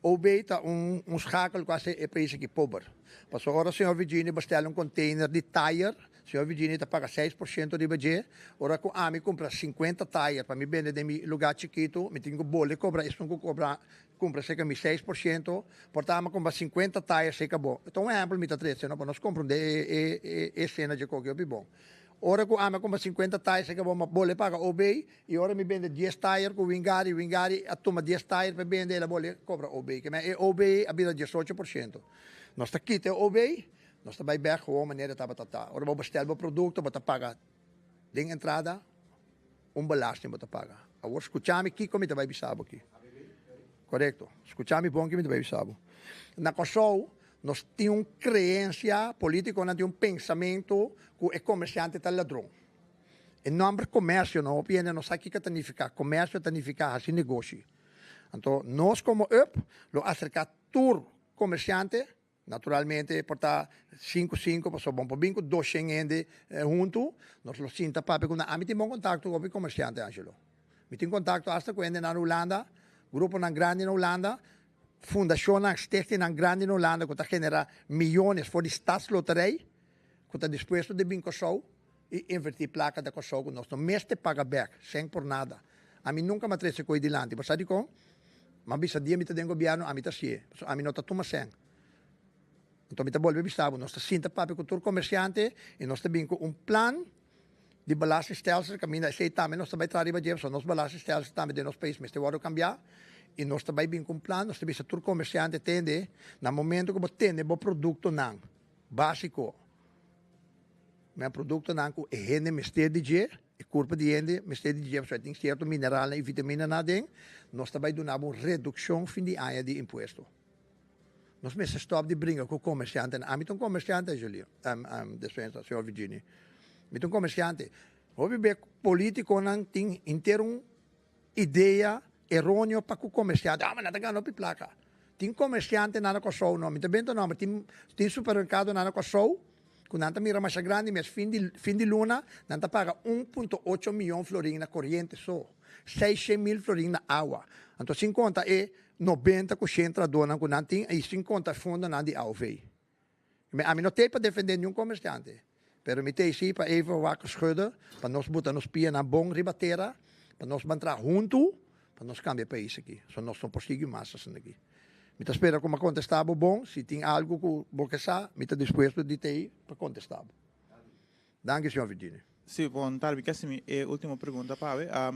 OB ta un un schakel cu haci e prijs aki pober. Pasobra ora señor Virginie bestel un container di tire, señor Virginie ta paga 6% riba dje. Ora cu ami cumpra 50 tire pa mi bende den mi lugar chikito, mi tin cu bole cobra esun cu cobra cumpra cerca mi 6%. Por ta ami a cumpra 50 tire cerca bo. Ta un ehempel mi ta trece no pa nos comprende e e e escena dje koki hopi bon. Ora cu ami a cumpra 50 tire cerca bo, mi a bole paga OB. I ora mi bende dies tayer ku Wingari, Wingari a tuma dies tayer pa e bende, el a bolbe kobra OB. Ke men e OB a bira 18%. Nos ta kita e OB, nos ta bai bèk gewoon manera e tabata ta. Ora bo bestel bo produkto, bo ta paga den entrada un belasting bo ta paga. Awor skucha mi kiko mi ta bai bisa bo aki. Korekto. Skucha mi bon ki mi ta bai bisa bo. Na Kòrsou nos tin un kreensia, polítikonan tin un pensamentu ku e komersiante ta ladron. E nomber comercio no hopi hende no sa kiko ta nifica. Comercio ta nifica haci negoshi. Anto nos como up lo acerca tur comerciante, naturalmente por ta cinco cinco pasobra bo por bin cu doshen hende hunto, nos lo sinta papia cu nan. Ami tin bon contacto cu hopi comerciante, Angelo. Mi tin contacto hasta cu hendenan na Hulanda, gruponan grandi na Hulanda, fundacionnan, stichtingnan grandi na Hulanda cu ta genera miyones for di Stadsloterij, cu ta dispuesto di bin Corsou. I invertí plaka ta Kòrsou ku nos no mester paga bèk, sèn por nada. Ami nunka m'a trese koi dilanti. Bo sa dikon? M'a bisa dia mi ta den gobièrnu ami ta hasié, pasobra ami no ta tuma sèn. Anto mi ta bolbe bisa bo, nos ta sinta papia ku tur komersiante i nos ta bin ku un plan di belastingstelsel kaminda esei tambe nos ta bai traha riba dje, pasobra nos belastingstelsel tambe den nos pais mester wòrdu kambiá i nos ta bai bin ku un plan, nos ta bisa tur komersiante tende na momento ku bo tende bo produktonan básiko, Men produktonan ku e hende mester di dje, e kurpo di hende mester di dje pasobra e tin sierto mineralnan i vitaminanan aden, nos ta bai duna bo un redukshon fin di aña di impuesto. Nos mester stòp di bringa ku komersiantenan. Ami ta un komersiante, Julio, despensa, señor Virginie. Mi ta un komersiante. Hopi be politikonan tin henter un idea eroneo pa ku komersiante. Ah, ma nan ta gana hopi plaka. Tin komersiantenan na Kòrsou, no, mi ta benta nòmber, tin tin supermerkadonan na Kòrsou ku nan ta mira masha grandi mes fin di fin di luna nan ta paga 1.8 miyon florin na koriente so, 600 mil florin na awa. Anto sin konta e. 90 ku shen trahadónan ku nan tin i sin konta e fondonan di AOV. Mi ami no t'ei pa defendé niun komersiante, pero mi t'ei sí pa even wakker schudden, pa nos buta nos pianan bon riba tera, pa nos ban traha huntu, pa nos kambia e pais aki. So nos no por sigui mas asina aki. Mi ta spera ku mi a kontestá bo bon. Si tin algu ku bo ke sa, mi ta dispuesto di t'ei pa kontestá bo. Danki, señor Virginia. Sí, bon tardi. Mi ke hasi mi e ultimo pregunta pa awe.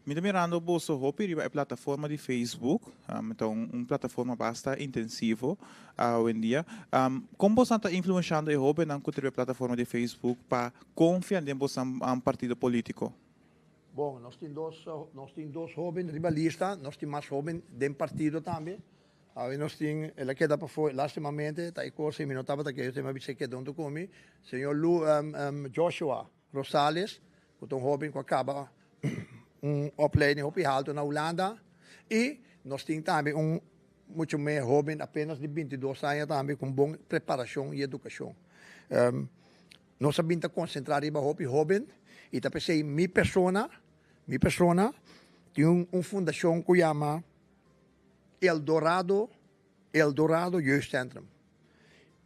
Mi ta mirando boso hopi riba e plataforma di Facebook. Ta un plataforma basta intensivo awendia. Kon boso ta influenshando e hobennan ku ta riba e plataforma di Facebook pa konfia den boso partido politiko? Bon, nos tin dos, nos tin dos hoben riba lista, nos tin mas hoben den partido tambe. Awe nos tin, el a keda pafó, lastimamente, ta e kos ei mi no tabata ke, mi a bisa e keda huntu ku mi, señor Lu, Joshua Rosales, ku ta un hoben ku a kaba un opleiding hopi haltu na Hulanda, i nos tin tambe un mucho me hoben apenas di bintidos aña tambe ku un bon preparashon i edukashon. Nos a bin ta konsentrá riba hopi hoben i ta p'esei mi persona, mi persona tin un fundashon ku yama El Dorado, El Dorado Jeugdcentrum.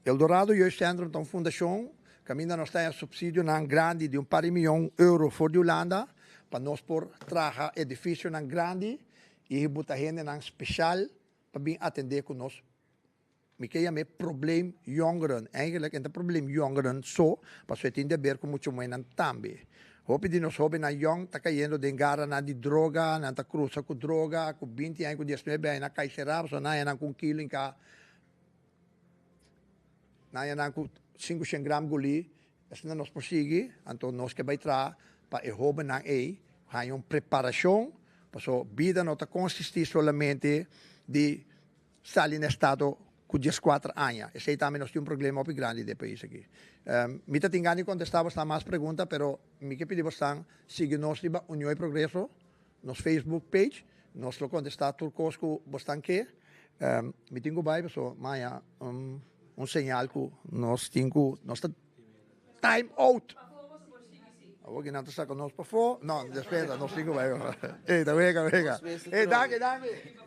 El Dorado Jeugdcentrum ta un fundashon kaminda nos ta haña supsidionan grandi di un par di miyon euro for di Hulanda pa nos por traha edifisionan grandi i buta hendenan speshal pa bin atendé ku nos. Mi ke yam'é probleem jongeren. Eigenlijk e ta probleem jongeren so, pasobra e tin di haber ku mucha muhénan tambe. Hopi di nos hóbennan yòn ta kayendo den garanan di droga, nan ta krusa ku droga, ku binti aña, ku diesnuebe aña nan kai será, pasobra nan haña nan ku un kilo in ka, nan haña nan ku sinku shen gram gulí. Asina nos por sigui, anto nos ke bai traha pa e hóbennan ei haña un preparashon, pasobra bida no ta konsistí solamente di Sali na estado ku dieskuater aña. Esei tambe nos tin un problema hopi grandi den e pais aki. Mi ta tin gana di kontestá bosnan mas pregunta, pero mi ke pidi bosnan sigui nos riba Union y Progreso, nos Facebook page. Nos lo kontestá tur kos ku bosnan ke. Mi tin ku bai pasobra maña un señal ku nos tin ku nos ta time out. Awor ki nan ta saka nos pafó. No, despeda, nos tin ku bai. Ey, ta wega, wega. Ey, danki, danki.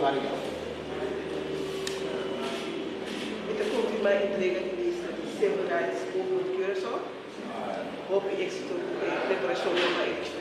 tuma lugá. Mi ta konfirmá entrega di lista di Civil Rights Movement Curaçao. Hopi éksito ku e preparashonnan pa elekshon.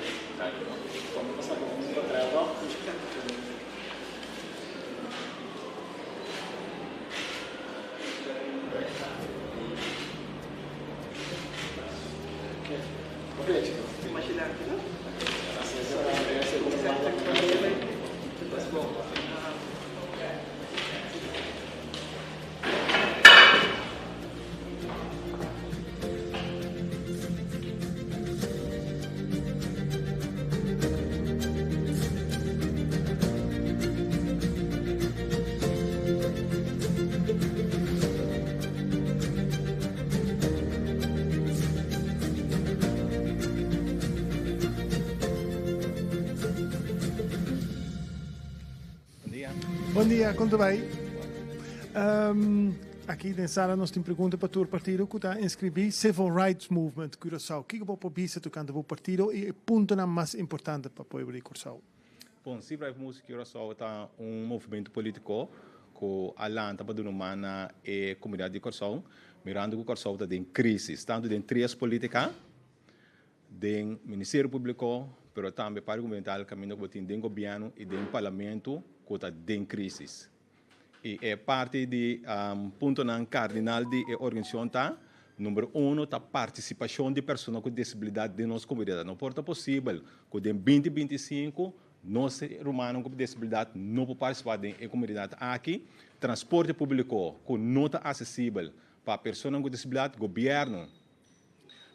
Bon dia, kon ta bai? Aki den sala nos tin pregunta pa tur partido ku ta inskribí Civil Rights Movement Curaçao. Kiko bo por bisa tokante bo partido i e puntonan mas importante pa pueblo di Kòrsou? Bon, Civil Rights Movement Curaçao ta un movementu polítiko ku a lanta pa duna un man na e komunidat di Kòrsou, mirando ku Kòrsou ta den krísis, tantu den tres polítika, den Ministerio Públiko, pero tambe parti gubernamental kaminda ku bo tin den gobièrnu i den parlamento ku ta den krísis. I e parti di puntonan kardinal di e organisashon ta, number uno ta partisipashon di persona ku desabilidat den nos komunidat. No por ta posibel ku den binti 25 nos rumannan ku desabilidat no por partisipá den e komunidat aki. Transporte públiko ku no ta asesibel pa personanan ku desabilidat, gobièrnu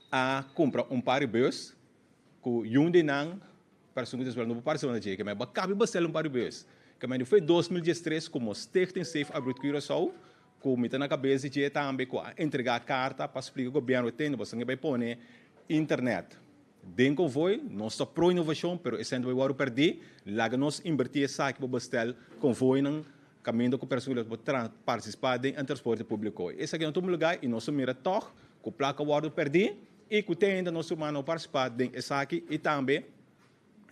a kumpra un par di bus ku yun di nan Persona ku disabilidat no por partisipá na dje, ke men bo a kabi bestel un par di bes. Ke men foi 2013 komo Stichting Safe Abrit Curaçao, ku mi ta na kabes di dje tambe, ku a entregá karta pa splika gobièrnu tende boso bai pone internet den konvoi. Nos ta pro inovashon, pero esei no ta bai wòrdu pèrdí. Laga nos inbertí esaki pa bestel konvoinan kaminda ku persona ku disabilidat por partisipá den e transporte públiko. Esaki no ta un lugá i nos a mira tòg ku plaka wòrdu pèrdí. I ku te ainda nos rumannan no partisipá den esaki i tambe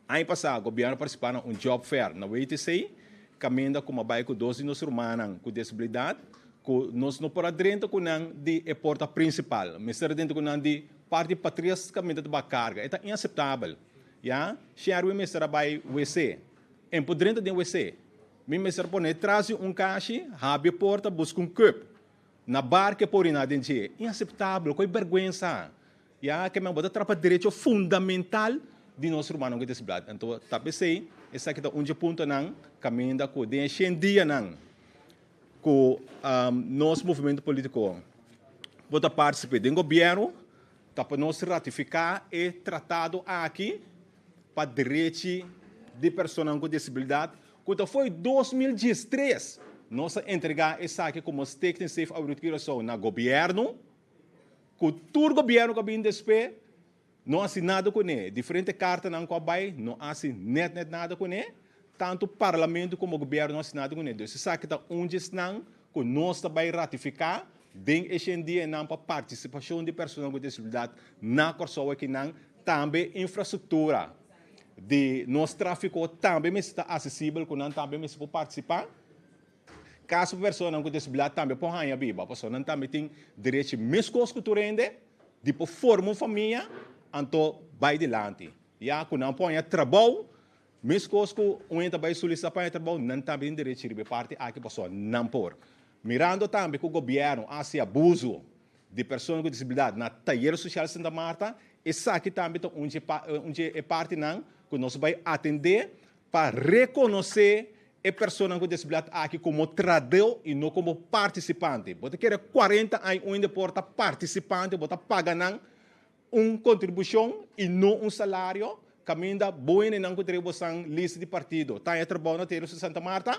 aña pasá gobièrnu a partisipá na un job fair na WTC kaminda ku a bai ku dos di nos rumannan ku desabilidat ku nos no por a drenta ku nan di e porta prinsipal mester a drenta ku nan di parti patras kaminda ta bai karga e ta inaseptabel ya Sherwin mester a bai wc en por drenta den wc mi mester a pone tras di un kashi habri e porta buska un cup. Na bar ke por oriná den dje. Inaseptabel, koe bèrgwensa. Ya ke men bo ta trapa derecho fundamental di nos rumannan ku disabilidat. Anto ta p'esei esaki ta un dje puntonan kaminda ku den e shen dianan ku nos movementu polítiko por ta partisip'é den gobièrnu ta pa nos ratifiká e tratado aki pa derechi di personanan ku disabilidat ku ta foi 2013 nos a entregá esaki komo Stichting Safe Abrit Curaçao na gobièrnu, ku tur gobièrnu ku a bini despues no a hasi nada kuné. Diferente kartanan ku a bai no a hasi nèt nèt nada kuné, tantu parlamento komo gobièrnu no a hasi nada kuné. Dus esaki ta un di esnan ku nos ta bai ratifiká den e shen dianan pa partisipashon di personanan ku disabilidat na Kòrsou akinan, tambe infrastruktura di nos tráfiko tambe mester ta asesibel ku nan tambe mester por partisipá. Kaso pa personanan ku disabilidat tambe por haña biba, pasobra nan tambe tin derechi meskos ku tur hende di por forma un famia anto bai dilanti. Ya ku nan por haña trabou meskos ku un hende ta bai solisitá pa haña trabou, nan tambe tin derechi riba e parti aki pasobra nan por. Mirando tambe ku gobièrnu hasi abuso di persona ku disabilidat na Tayer Sosial Santa Marta, esaki tambe ta un dje un dje e partinan ku nos bai atendé pa rekonosé e personanan ku disabilidat aki komo tradó i no komo partisipante. Bo ta kere 40 aña un hende por ta partisipante, bo ta paga nan un kontribushon i no un salario, kaminda bo hendenan ku trae bosan lista di partido ta haña trabou na Tayer Sosial Santa Marta.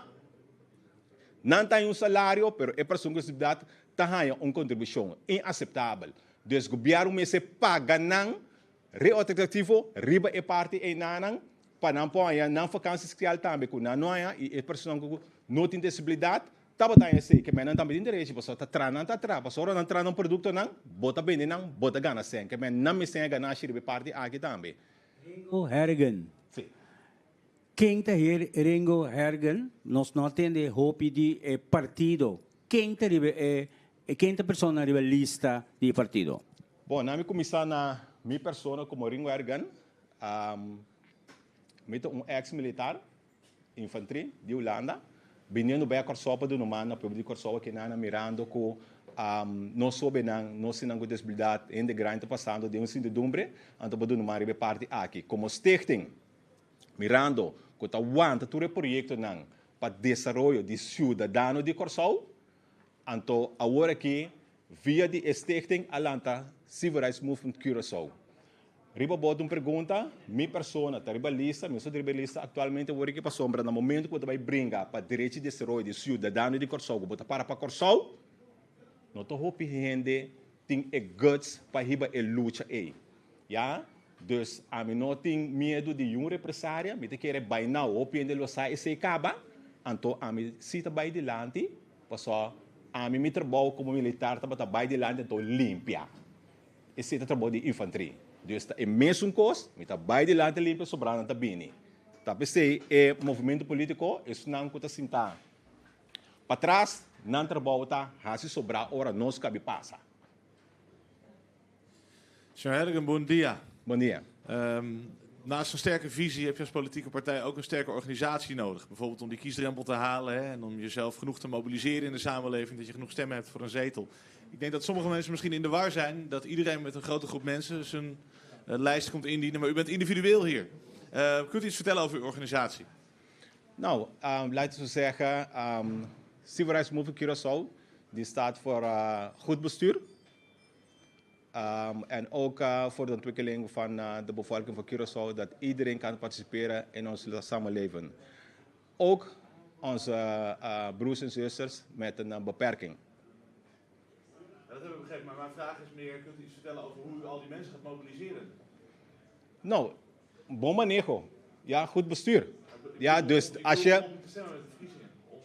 Nan ta haña un salario, pero e persona ku disabilidat ta haña un kontribushon. Inaseptabel. Dus gobièrnu mester paga nan reotractivo riba e parti einanan pa nan por haña nan vakansi sosial tambe ku nan no haña i e personanan ku no tin disabilidat tabata haña esei. Ke men nan tambe tin derechi pasobra ta traha nan ta traha pasobra ora nan traha nan produktonan bo ta bende nan bo ta gana sèn. Ke men nan mester haña ganashi riba e parti aki tambe. Ringo Harrigan. Sí. Ken ta heer Ringo Hergen? Nos no a tende hopi di e partido. Ken ta riba e ken ta persona riba lista di e partido? Bon, na mi kuminsá na mi persona komo Ringo Hergen. Mi ta un ex militar, infantry, di Hulanda, biniendo bai a Kòrsou pa duna man na pueblo di Kòrsou akinan mirando ku nos hóbennan, nos esnan ku disabilidat, hende grandi ta pasando den un sintidumbre, anto pa duna man riba e parti aki. Komo stichting, mirando ku ta wanta tur e proyektonan pa desaroyo di siudadano di Kòrsou, anto awor aki via di e stichting a lanta Civil Rights Movement Curaçao. Riba bo ta un pregunta, mi persona ta riba lista, mi so ta riba lista aktualmente awor aki pasobra na momento ku bo ta bai bringa pa derecho di desaroyo di siudadano di Kòrsou ku bo ta para pa Kòrsou, no ta hopi hende tin e guts pa hiba e lucha ei. Ya, dus ami no tin miedu di yun represaria, mi ta kere bai nau, hopi hende lo sa esei kaba, anto ami si ta bai dilanti, pasobra ami mi trabou komo militar tabata bai dilanti anto limpia. Esei ta trabou di infantri. Dus ta e mesun kos, mi ta bai dilanti limpia, sobranan ta bini. Ta p'esei e movementu politiko, esnan ku ta sintá patras, nan trabou ta hasi sobrá ora nos kabi pasa. Señor Hergen, bon dia. Bon dia. Naast een sterke visie heb je als politieke partij ook een sterke organisatie nodig. Bijvoorbeeld om die kiesdrempel te halen hè, en om jezelf genoeg te mobiliseren in de samenleving, dat je genoeg stemmen hebt voor een zetel. Ik denk dat sommige mensen misschien in de war zijn dat iedereen met een grote groep mensen zijn uh, lijst komt indienen, maar u bent individueel hier. Uh, kunt u iets vertellen over uw organisatie? Nou, um, laten we zeggen, um, Civil Rights Movement Curaçao, die staat voor uh, goed bestuur. Um, en ook uh, voor de ontwikkeling van uh, de bevolking van Curaçao, dat iedereen kan participeren in ons samenleving. Ook onze uh, broers en zusters met een beperking. Dat hebben we begrepen, maar mijn vraag is meer, kunt u iets vertellen over hoe u al die mensen gaat mobiliseren? Nou, bon manejo. Ja, goed bestuur. Ja, dus als je...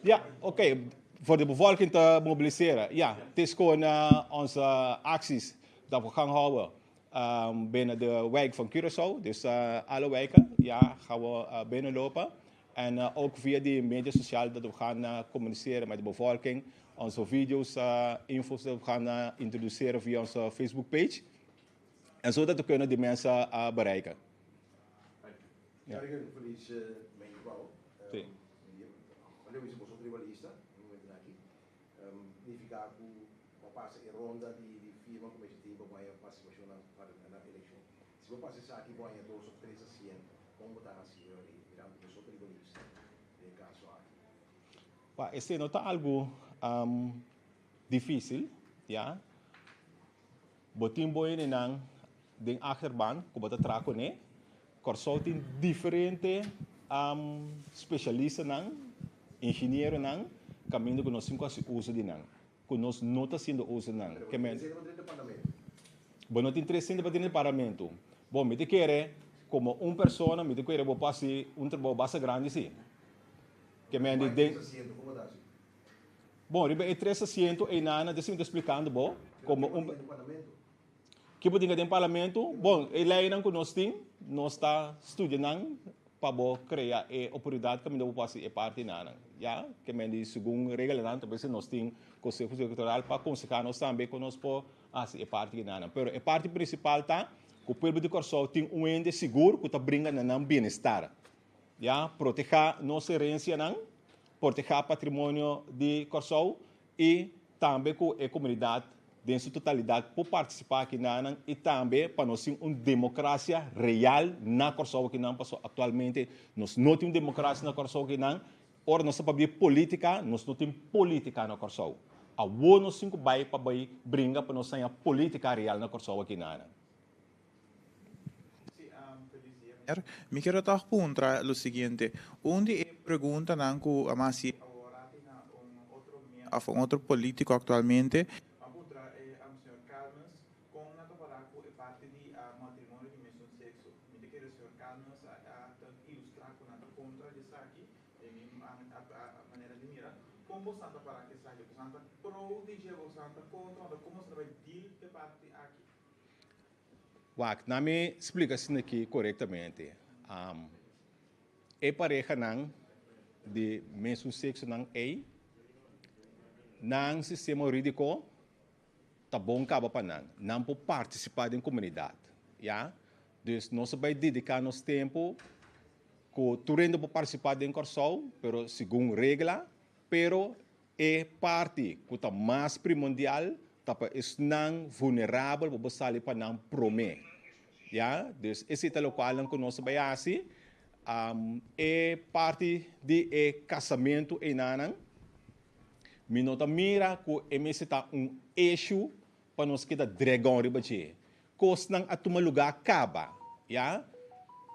Ja, oké. Okay. Voor de bevolking te mobiliseren. Ja, het is gewoon uh, onze acties dat we gaan houden um, binnen de wijk van Curaçao. Dus uh, alle wijken ja, gaan we uh, binnenlopen. En uh, ook via die media sociaal dat we gaan uh, communiceren met de bevolking. Onze video's, uh, info's dat we gaan uh, introduceren via onze Facebook page. En zodat we kunnen die mensen uh, bereiken. Ja. Si. Nifiká ku bo pasa e ronda di di firma ku mester tin pa bo haña partisipashon na na elekshon. Si bo pasa esaki bo haña dos òf tres asiento, kon bo ta hasi e ora ei mirando ku boso ta riba lista den e kaso aki? Pa esei no ta algu difísil, ya. Bo tin bo hendenan den achterban ku bo ta traha kuné. Kòrsou tin diferente spesialistanan, ingenieronan, kaminda ku nos tin ku hasi uso di nan, ku nos no ta hasiendo uso di nan. Pero bo no tin tres hende pa drenta parlamento. Bo no tin tres hende pa drenta parlamento. Bon, mi ta kere komo un persona, mi ta kere bo por hasi un trabou basta grandi si. Ke men di den. Bon, riba e tres asiento einan, desi mi ta splikando bo, komo un. Ki bo tin den parlamento? Bon, e leinan ku nos tin, nos ta studia nan pa bo krea e oportunidat kaminda bo por hasi e partinan. Ya, ke men di segun reglanan, ta bes nos tin Konseho Elektoral pa konsehá nos tambe kon nos por hasi e partinan. Pero e parti prinsipal ta ku pueblo di Kòrsou tin un hende sigur ku ta bringa na nan bienestar. Ya, protehá nos herensianan, protehá patrimonio di Kòrsou i tambe ku e komunidat den su totalidat por partisipá akinanan i tambe pa nos tin un demokrasia real na Kòrsou akinan pasobra aktualmente nos no tin un demokrasia na Kòrsou akinan. Ora nos ta papia di polítika nos no tin polítika na Kòrsou. Awor nos tin ku bai pa bai bringa pa nos haña polítika real na Kòrsou akinanan. Mi kier tòg puntra lo siguiente, un di e preguntanan ku a hasi aworaki na un otro òf un otro polítiko aktualmente, a puntra e señor Calmes kon nan ta para ku e parti di matrimonio di mesun sekso. Mi ta kere señor Calmes a ta ilustrá ku nan ta kontra di esaki, den mi manera di mira. Kon bosan ta para ku esaki? Bosan ta pro di dje, bosan ta kontra, kon bosan ta bai deal ku e parti aki? Wak, na mi splika asina aki korektamente. E parehanan di mesun seksonan ei, nan sistema hurídiko ta bon kaba pa nan. Nan por partisipá den komunidat, ya. Dus nos a bai dediká nos tempu ku tur hende por partisipá den Kòrsou, pero segun regla, pero e parti ku ta mas primondial ta pa esnan vulnerabel bo por sali pa nan promé. Ya, dus esei ta lokualnan ku nos a bai hasi. E parti di e kasamentu einanan, mi no ta mira ku e mester ta un issue pa nos keda dregon riba dje. Kosnan a tuma lugá kaba, ya.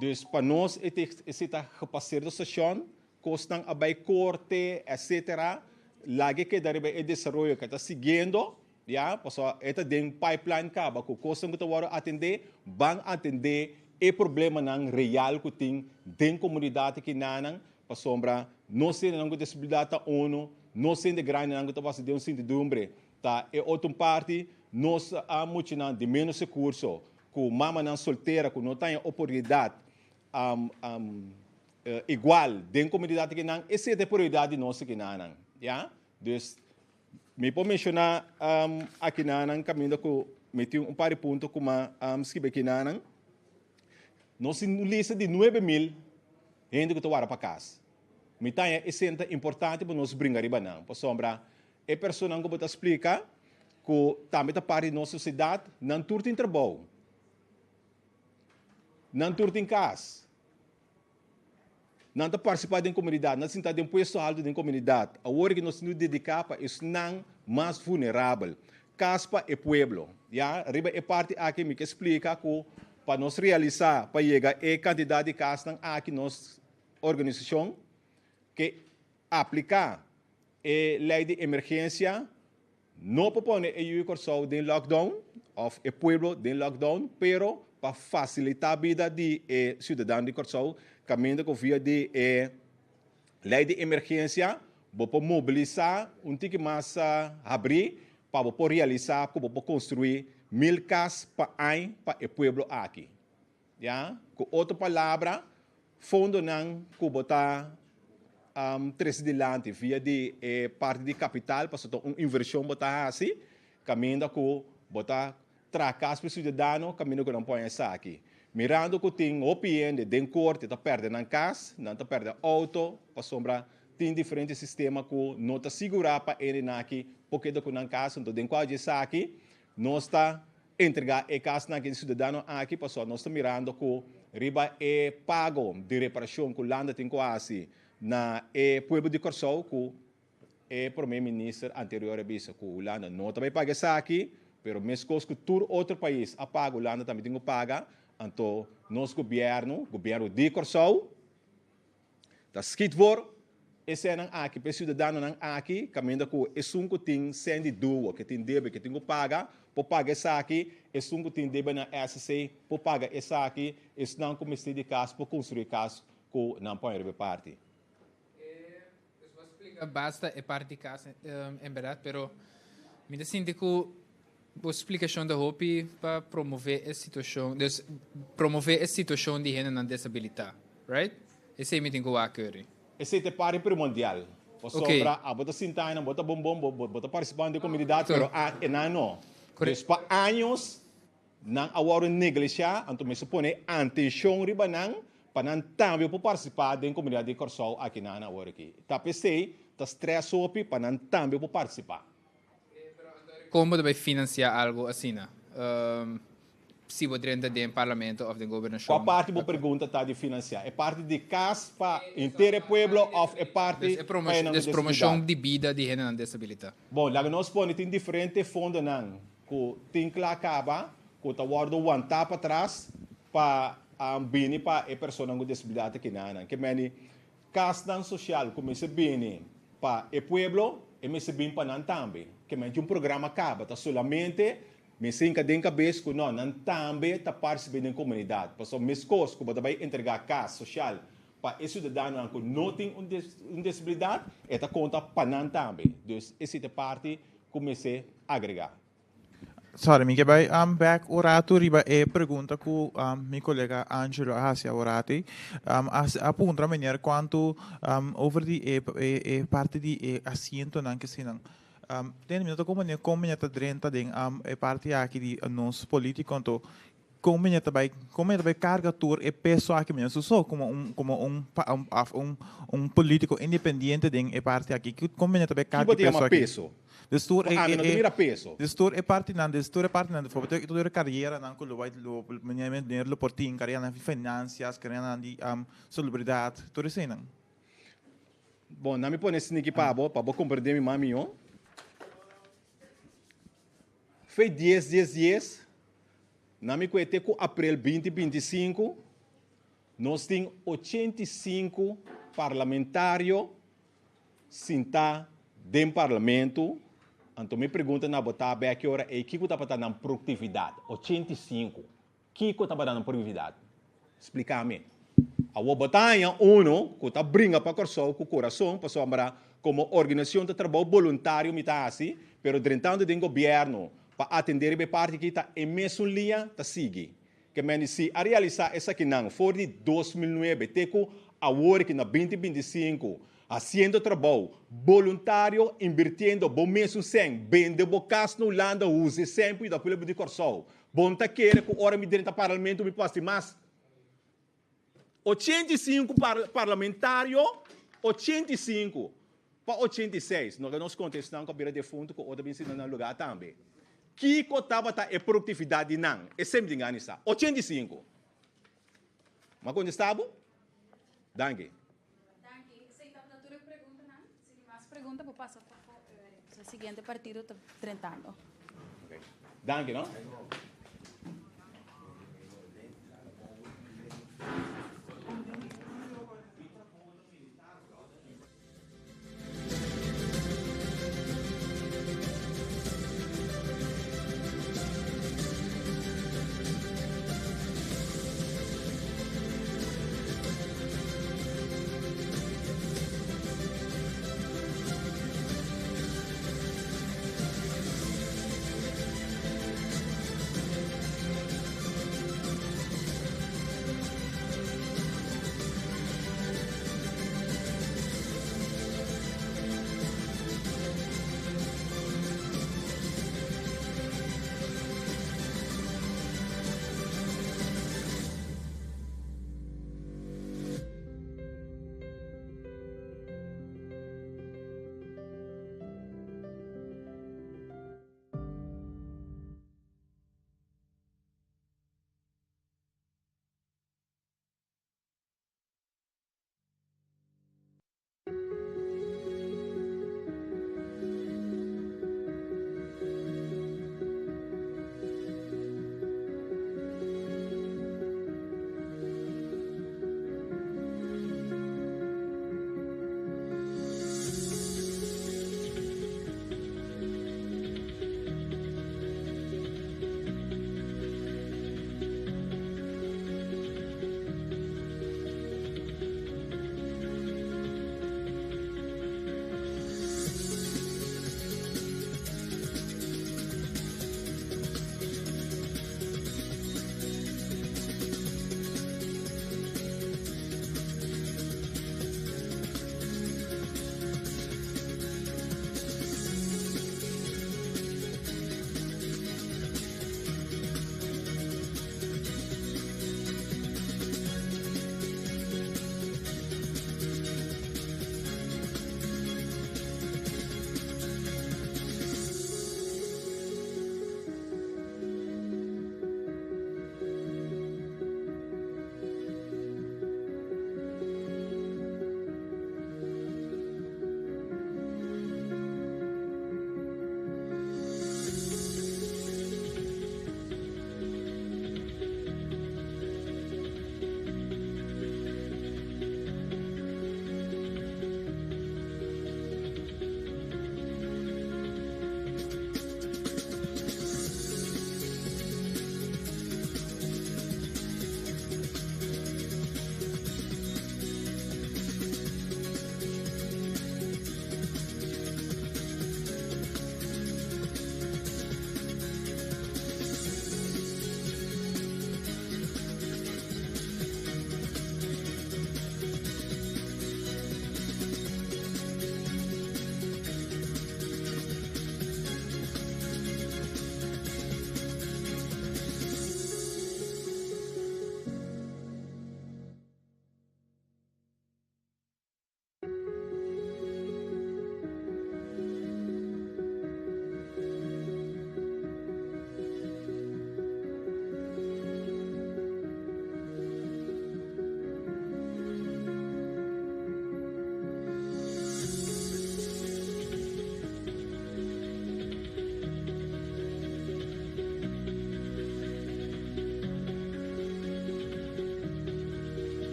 Dus pa nos e esei ta gepaseerde station, kosnan a bai korte, etcetera. Laga e keda riba e desaroyo ku e ta siguiendo, ya, pasobra e ta den pipeline kaba ku kosnan ku ta wòrdu atendé, ban atendé e problemanan real ku tin den komunidat akinanan, pasobra nos hendenan ku disabilidat ta unu, nos hende grandinan ku ta pasa den un sintidumbre Ta e otro parti, nos a muchanan di menos recurso, cu mamanan soltera cu no taña oportunidad igual den comunidad akinan, esey ta e prioridad di nos akinanan, ya. Dus, mi por menciona akinanan caminda cu mi tin un par di punto cu mi a scribi akinanan. Nos tin un lista di 9000 hende cu ta wara pa cas. Mi taña esey ta importante pa nos bringa riba nan, pasobra E personanan ku bo ta splika ku tambe ta parti di nos sosiedat, nan tur tin trabou. Nan tur tin kas. Nan ta partisipá den komunidat, nan ta sinta den puesto haltu den komunidat. Awor ke nos tin di dediká pa esnan mas vulnerabel. Kas pa e pueblo. Ya, riba e parti aki mi ke splika ku pa nos realisá pa yega e kantidat di kasnan aki nos organisashon ke apliká E lei di emergensia no por pone e yu di Kòrsou den lockdown òf e pueblo den lockdown, pero pa fasilitá bida di e siudadano di Kòrsou kaminda ku via di e lei di emergensia bo por mobilisá un tiki mas habrí pa bo por realisá ku bo por konstruí mil kas pa añ pa e pueblo aki. Ya, ku otro palabra, fondonan ku bo ta trese dilanti via di e parti di kapital pasobra ta un invershon bo ta hasi, kaminda ku bo ta traha kas pa e siudadano kaminda ku nan por haña esaki. Mirando ku tin hopi hende den korte ta pèrdè nan kas, nan ta pèrdè outo pasobra tin diferente sistema ku no ta sigurá pa hendenan aki por keda ku nan kas, anto den kual di esaki nos ta Entregá e kasnan aki di siudadano aki pasobra nos ta mirando ku riba e pago di reparashon ku Hulanda tin ku hasi na e pueblo di Kòrsou ku e prome minister anterior a bisa ku Hulanda no ta bai paga esaki pero meskos ku tur otro pais a paga Hulanda tambe tin ku paga anto nos gobièrnu, gobièrnu di Kòrsou, Ta skit voor e sènnan aki pa e siudadanonan aki, kaminda ku esun ku tin sèn di duo, ke tin debe, ke tin ku paga, por paga esaki, esun ku tin debe na SC por paga esaki, esnan ku mester di kas por konstruí kas ku nan pon riba e parti. E bo a splika basta e parti di kas en bèrdat, pero mi ta sinti ku bo splikashon ta hopi pa promové e situashon, dus promové e situashon di hendenan desabilitá, right? Esei mi tin ku wak kuri. Esei ta e parti primordial. Pasobra abo ta sinta einan, bo ta bon bon, bo ta partisipá den komunidat, pero enan no. Dus pa años nan a wòrdu neglishá, anto mester pone antenshon riba nan pa nan tambe por partisipá den komunidat di Kòrsou aki nan awor aki. Ta p'esei ta strès hopi pa nan tambe por partisipá. Kon bo ta bai finansiá algu asina? Si bo drenta den parlamento òf den gobernashon. Kua parti bo pregunta ta di finansiá? E parti di kas pa henter e pueblo òf e parti pa hendenan ku Des promoshon di bida di hendenan desabilitá. Bon, laga nos pone tin diferente fondonan ku tin kla kaba ku ta wòrdu wantá patras pa bini pa e personanan ku desabilidat akinanan. Ke meni Kasnan sosial ku mester bini pa e pueblo, e mester bin pa nan tambe. Ke menti un programa kaba, ta solamente mester hinka den kabes ku no, nan tambe ta partisip'é den komunidat. Pasobra meskos ku bo ta bai entregá kas sosial pa e siudadanonan ku no tin un desabilidat, e ta konta pa nan tambe. Dus esei ta e parti ku mester agregá. Sorry, mi ke bai back un ratu riba e pregunta ku mi kolega Angelo a hasi aworati. A a puntra meneer kuantu over di e e parti di e asientonan ke sinan. Tende mi no ta comprende kon meneer ta drenta den e parti aki di nos politico anto Kon meneer ta bai, kon meneer ta bai karga tur e peso aki meneer su so komo un komo un of un un politiko independiente den e parti aki? Kon meneer ta bai karga e peso Kibo ta yama aki? peso? Dus tur Pa e ami no ta e mira peso. Dus tur e partinan, dus tur e partinan, bijvoorbeeld tur e karieranan ku lo bai lo meneer meneer lo por tin, karieranan di finansias, karieranan di salubridat, tur eseinan. Bon, nan mi pone esaki pa bo, pa bo komprende mi mas mihó. Fe dies dies dies, na mi kue te ku aprel binti 25, nos tin 85 parlamentario sintá den parlamento. Anto mi pregunta na bo ta bek ora ei kiko tabata nan produktividat? 85. Kiko tabata nan produktividat? Splika mi. Awor bo ta haña uno ku ta bringa pa Kòrsou ku kurason pasobra komo organisashon ta trabou boluntario mi ta hasi, pero drentando den gobièrnu pa atendé riba e parti aki ta e mesun liña ta sigui. Ke men si a realisá esakinan for di 2009 te ku awor aki na 2025 hasiendo trabou boluntario invirtiendo bo mesun sèn, bende bo kas na Hulanda usa e sèn pa yuda pueblo di Kòrsou. Bo no ta kere ku ora mi drenta parlamento mi por hasi mas? 85 parlamentario, 85 pa 86. No ke nos konta esnan ku a bira defuntu ku otro bin sinta na nan lugar tambe. Kiko tabata e produktividat di nan? Esei mi tin gana di sa. 85. Mi a kontesta bo? Danki. Danki. Esei tabata tur e preguntanan. Si tin mas pregunta por pasa pafó. E siguiente partido ta drentando. Danki no.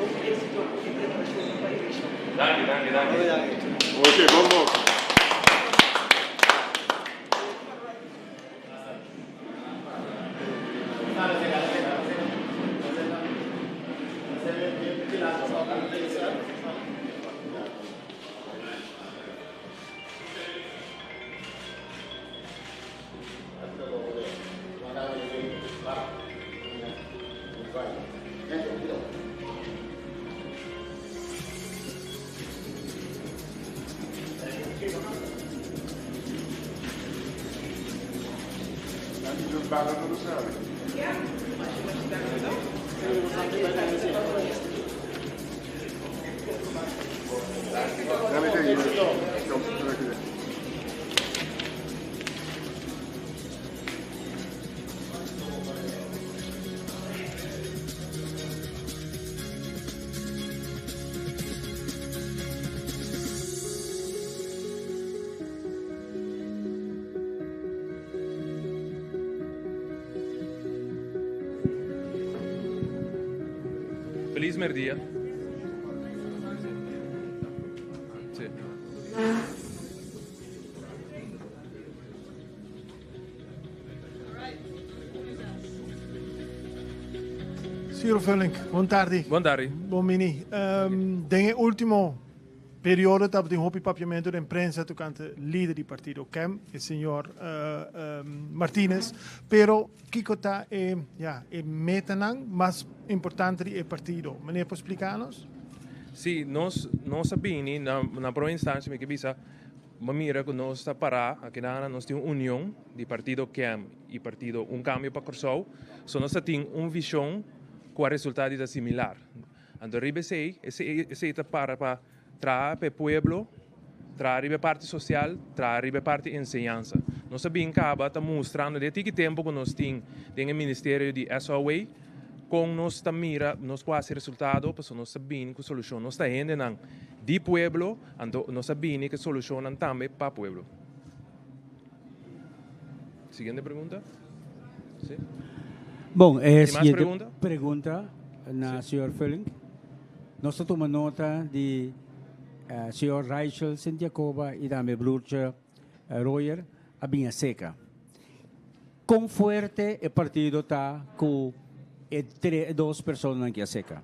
Hopi éksito ku e preparashon pa elekshon. Danki, danki, danki. Ok, bon bon. Feliz merdia. Sí. Ciro Vullink, bon tardi. Bon tardi. Bon bini. Um, den e último periodo tabatin hopi papiamento den prensa tocante lider di partido KEM, e señor uh, um, Martinez. Pero kiko ta e, ja, e metanan mas importante di e partido? Meneer por explicanos? Sí, nos a bini na prome instancia mi ke bisa Bo mira ku nos ta pará akinan, nos tin un union di partido KEM i partido Un Kambio pa Kòrsou, so nos ta tin un vishon ku a resultá di ta similar. Anto riba esei, esei ta para pa traha pa e pueblo, traha riba e parti sosial, traha riba e parti enseñansa. Nos a bin kaba ta mustrando den e tiki tempu ku nos tin den e ministerio di SOA kon nos ta mira nos por hasi resultado pasobra nos ta bini ku solushon. Nos ta hendenan di pueblo. Anto nos a bini ku e solushonnan tambe pa pueblo. Siguiente pregunta. Si. Bon, e Tin mas siguiente pregunta? pregunta na señor Vullink. Nos ta tuma nota di señor Raichel Sint-Jacoba i tambe broertje Royer a bin aserka. Kon fuerte e partido ta ku e dos personanan ki aserka?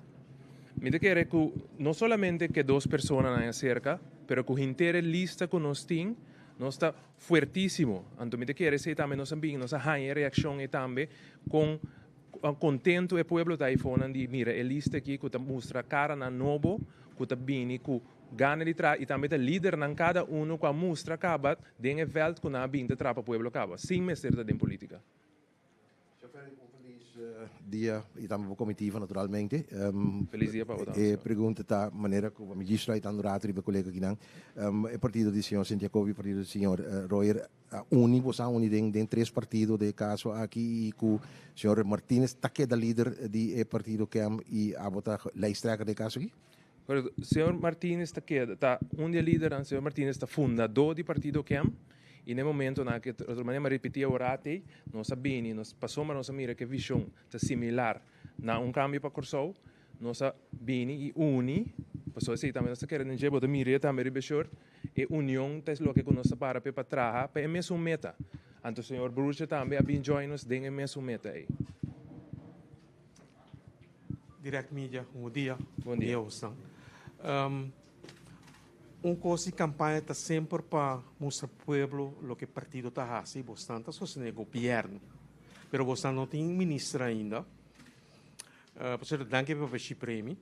Mi ta kere ku no solamente ku e dos personanan aserka, pero ku henter e lista ku nos tin, nos ta fuertísimo. Anto mi ta kere esei tambe nos a bin, nos a haña e reakshon ei tambe kon kontentu e pueblo ta eifonan di mira e lista aki ku ta mustra karanan nobo ku ta bini ku Gana di traha y tambe ta lidernan cada uno cu a mustra caba den e veld cu nan a bin ta traha pa pueblo caba, sin mester ta den politica. Chofer, un feliz dia y tambe pa comitiva naturalmente. Feliz dia pa bo tambe, E señor. pregunta ta manera cu mi djis right ando rato riba e colega akinan. E partido di señor Sint-Jacob y partido di señor Royer a uni, boso a uni den tres partido den e caso aki y cu señor Martinez ta keda lider di e partido KEM y abo ta lijsttrekker den e caso aki? Pero señor Martines ta keda ta un di e lidernan, señor Martines ta fundadó di partido KEM i na e momentonan aki, otro manera mi a ripití awor atei, nos a bini, nos pasobra nos a mira ku e vishon ta similar na un kambio pa Kòrsou, nos a bini i uni, pasobra esei tambe nos ta kere den dje, bo ta mir'é tambe riba e shirt, e union ta es loke ku nos ta para p'e pa traha pa e mesun meta. Anto señor Broertje tambe a bin join nos den e mesun meta ei. Direct Media, un dia. Bon dia. Um, un kos di kampaña ta semper pa mustra pueblo loke partido ta hasi. Bosnan ta sostené gobièrnu, pero bosnan no tin minister ainda. Por sierto, danki pa e premi.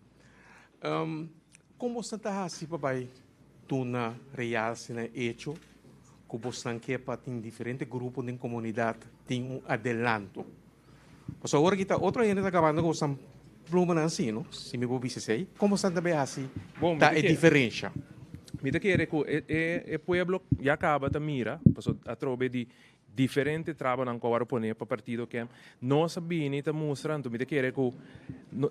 Kon bosnan ta hasi pa bai duna realse na e echo ku bosnan ke pa tin diferente grupo den komunidat tin un adelanto? Pasobra awor aki ta otro hende ta kabando ku bosan plumanan asi, no? Si mi por bisa esei. Kon bosan ta bay hasi ta e diferensha? Mi ta kere ku e pueblo ya kaba ta mira, pasobra atrobe di diferente trabanan ku a wòrdu pone pa partido ken nos a bini ta mustra, anto mi ta kere ku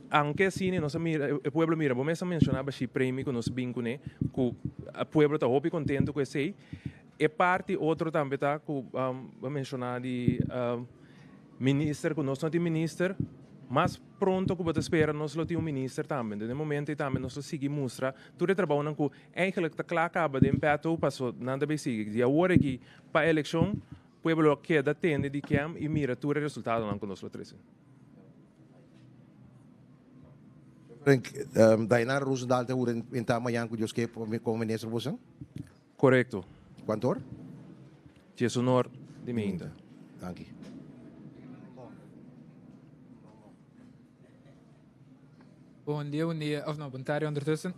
aunke asina nos a mira, e pueblo mira, bo mes a menshoná Bashir Premi ku nos bin kuné, ku e pueblo ta hopi kontento ku esei. E parti otro tambe ta ku bo a menshoná di minister ku nos no tin minister. Mas pronto ku bo ta spera nos lo tin un minister tambe. Den e momento ei tambe nos lo sigui mustra tur e trabounan ku eigenlijk ta kla kaba den Petto paso nan ta bay sigui. Di awor aki pa elekshon pueblo lo keda tende di KEM i mira tur e resultadonan ku nos lo trese. Frank, Dayanara Rosendaal ta hura entra mañan ku Dios ke komo minister boso? Korekto. Kuantu or? Diesunor di meinta. Danki. Bon dia, bon dia, of no, bon tarde ondertussen.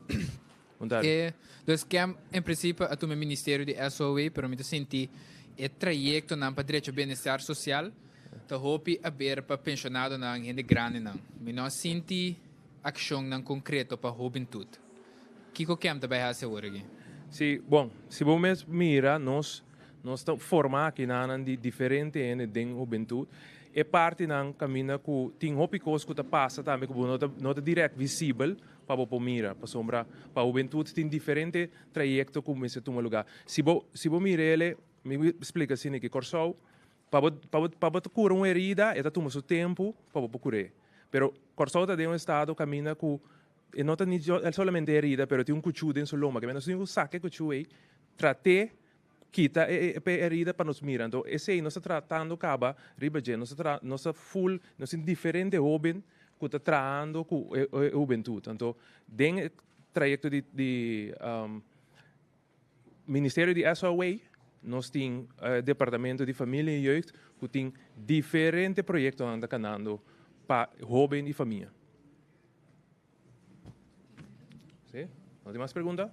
Bon tarde. E, dus kem en principe a tuma e ministerio di SOW, pero mi ta sinti e trayectonan pa drecho bienestar social ta hopi a ber pa pensionadonan, hende grandenan. Mi no a sinti accionnan concreto pa hubentud. Kiko kem ta bai hasi awor aki? Si, bon, si bo mes mira nos nos ta forma akinanan di diferente hende den hubentut. E partinan kaminda ku tin hopi kos ku ta pasa tambe ku bo no ta no ta dirèkt visibel pa bo por mira, pasobra pa hubentut tin diferente trayekto ku mester tuma lugá. Si bo si bo mira ele, mi splika asina ki Kòrsou pa bo pa bo pa bo ta kura un herida e ta tuma su tempu pa bo por kur'é. Pero Kòrsou ta den un estado kaminda ku E no ta ni solamente herida, pero tin un kuchú den su lomba. Ke nos tin ku saka e kuchú ei, trat'é, kita e e herida pa nos mira. Anto esei nos ta tratando kaba riba dje. Nos ta tra nos ta full, nos tin diferente hóben ku ta trahando ku e e hubentut. Anto den e trayekto di di Ministerio di SOA nos tin Departamento di Familia y Jeugd cu tin diferente proyectonan ta canando pa hoben y famia. Si? No tin mas pregunta?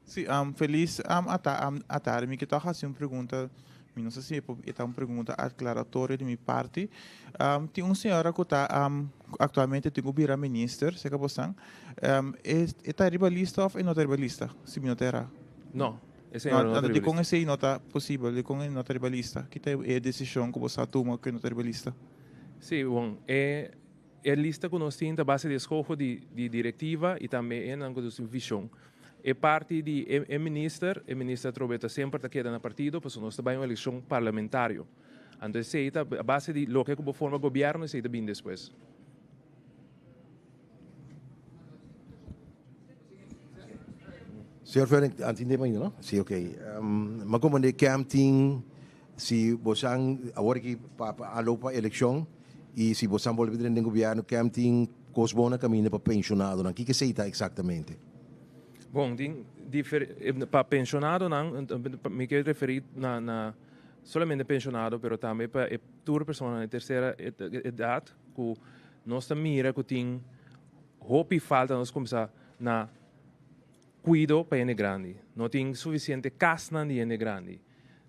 Si, feliz atardi. Mi ke tok haci un pregunta. Mi no sa si e ta un pregunta aclaratorio di mi parti. Tin un señora cu ta actualmente tin cu bira minister, seca bosan. E ta riba lista of e no ta riba lista? Si mi no ta era. No, e señora no ta riba lista. Dicon esey no ta posibel? Dicon e no ta riba lista? Ki ta e decision cu boso a tuma cu e no ta riba lista? Si, bon, e E lista ku nos tin ta base di eskoho di di direktiva i tambe e nan ku nos tin vishon. E parti di e e minister, e minister atrobe ta semper ta keda na partido pasobra nos ta bai un elekshon parlamentario. Anto esei ta a base di loke ku bo forma gobièrnu esei ta bini despues. Señor Ferdinand, antes tin tempo ainda, no? Sí, ok. Ma como de camp tin Si bosan awor aki pa alo pa elekshon i si bosan bolbe drenta den gobièrnu kem tin kos bon na kaminda pa penshonadonan? Kiko esei ta eksaktamente? Bon, tin difer pa penshonadonan mi ke referí na na solamente penshonado pero tambe pa e tur personanan di tersera edat ku nos ta mira ku tin hopi falta nos kuminsá na kuido pa hende grandi. No tin sufisiente kasnan di hende grandi.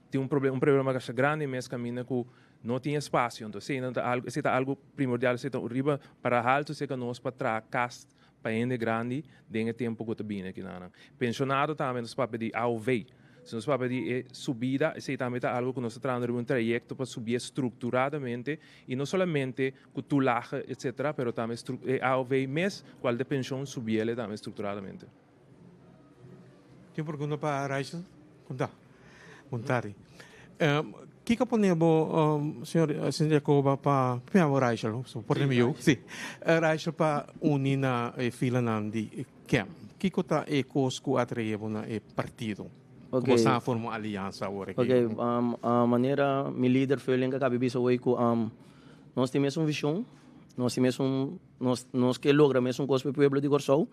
Tin un problema, un problema masha grandi mes kaminda ku no tin espasio. Entonces esei ta algu, esei ta algu primordial, esei ta riba para haltu serka nos pa traha kas pa hende grandi den e tempu ku ta bini aki nan. Penshonado tambe nos papia di AOV. Si nos papia di e subida, esei tambe ta algu ku nos ta trahando riba un trayekto pa subié strukturadamente i no solamente ku toelage etcetera, pero tambe e AOV mes kual ta e penshon subiele tambe strukturadamente. Tin un pregunta pa Rachel? Punta. Bon tardi. Kiko pone bo, señor señor Jacoba, pa mi amo Rachel, no? So por mi yu. Si. Rachel pa uni na e filanan di KEM. Kiko ta e kos ku a trae bo na e partido? Ku bo sa forma un aliansa awor aki? Ok, manera mi lider Feuling a kabi bisa hoy ku nos tin mesun vision, nos tin mesun Nos nos ke logra mesun kos pa e pueblo di Kòrsou,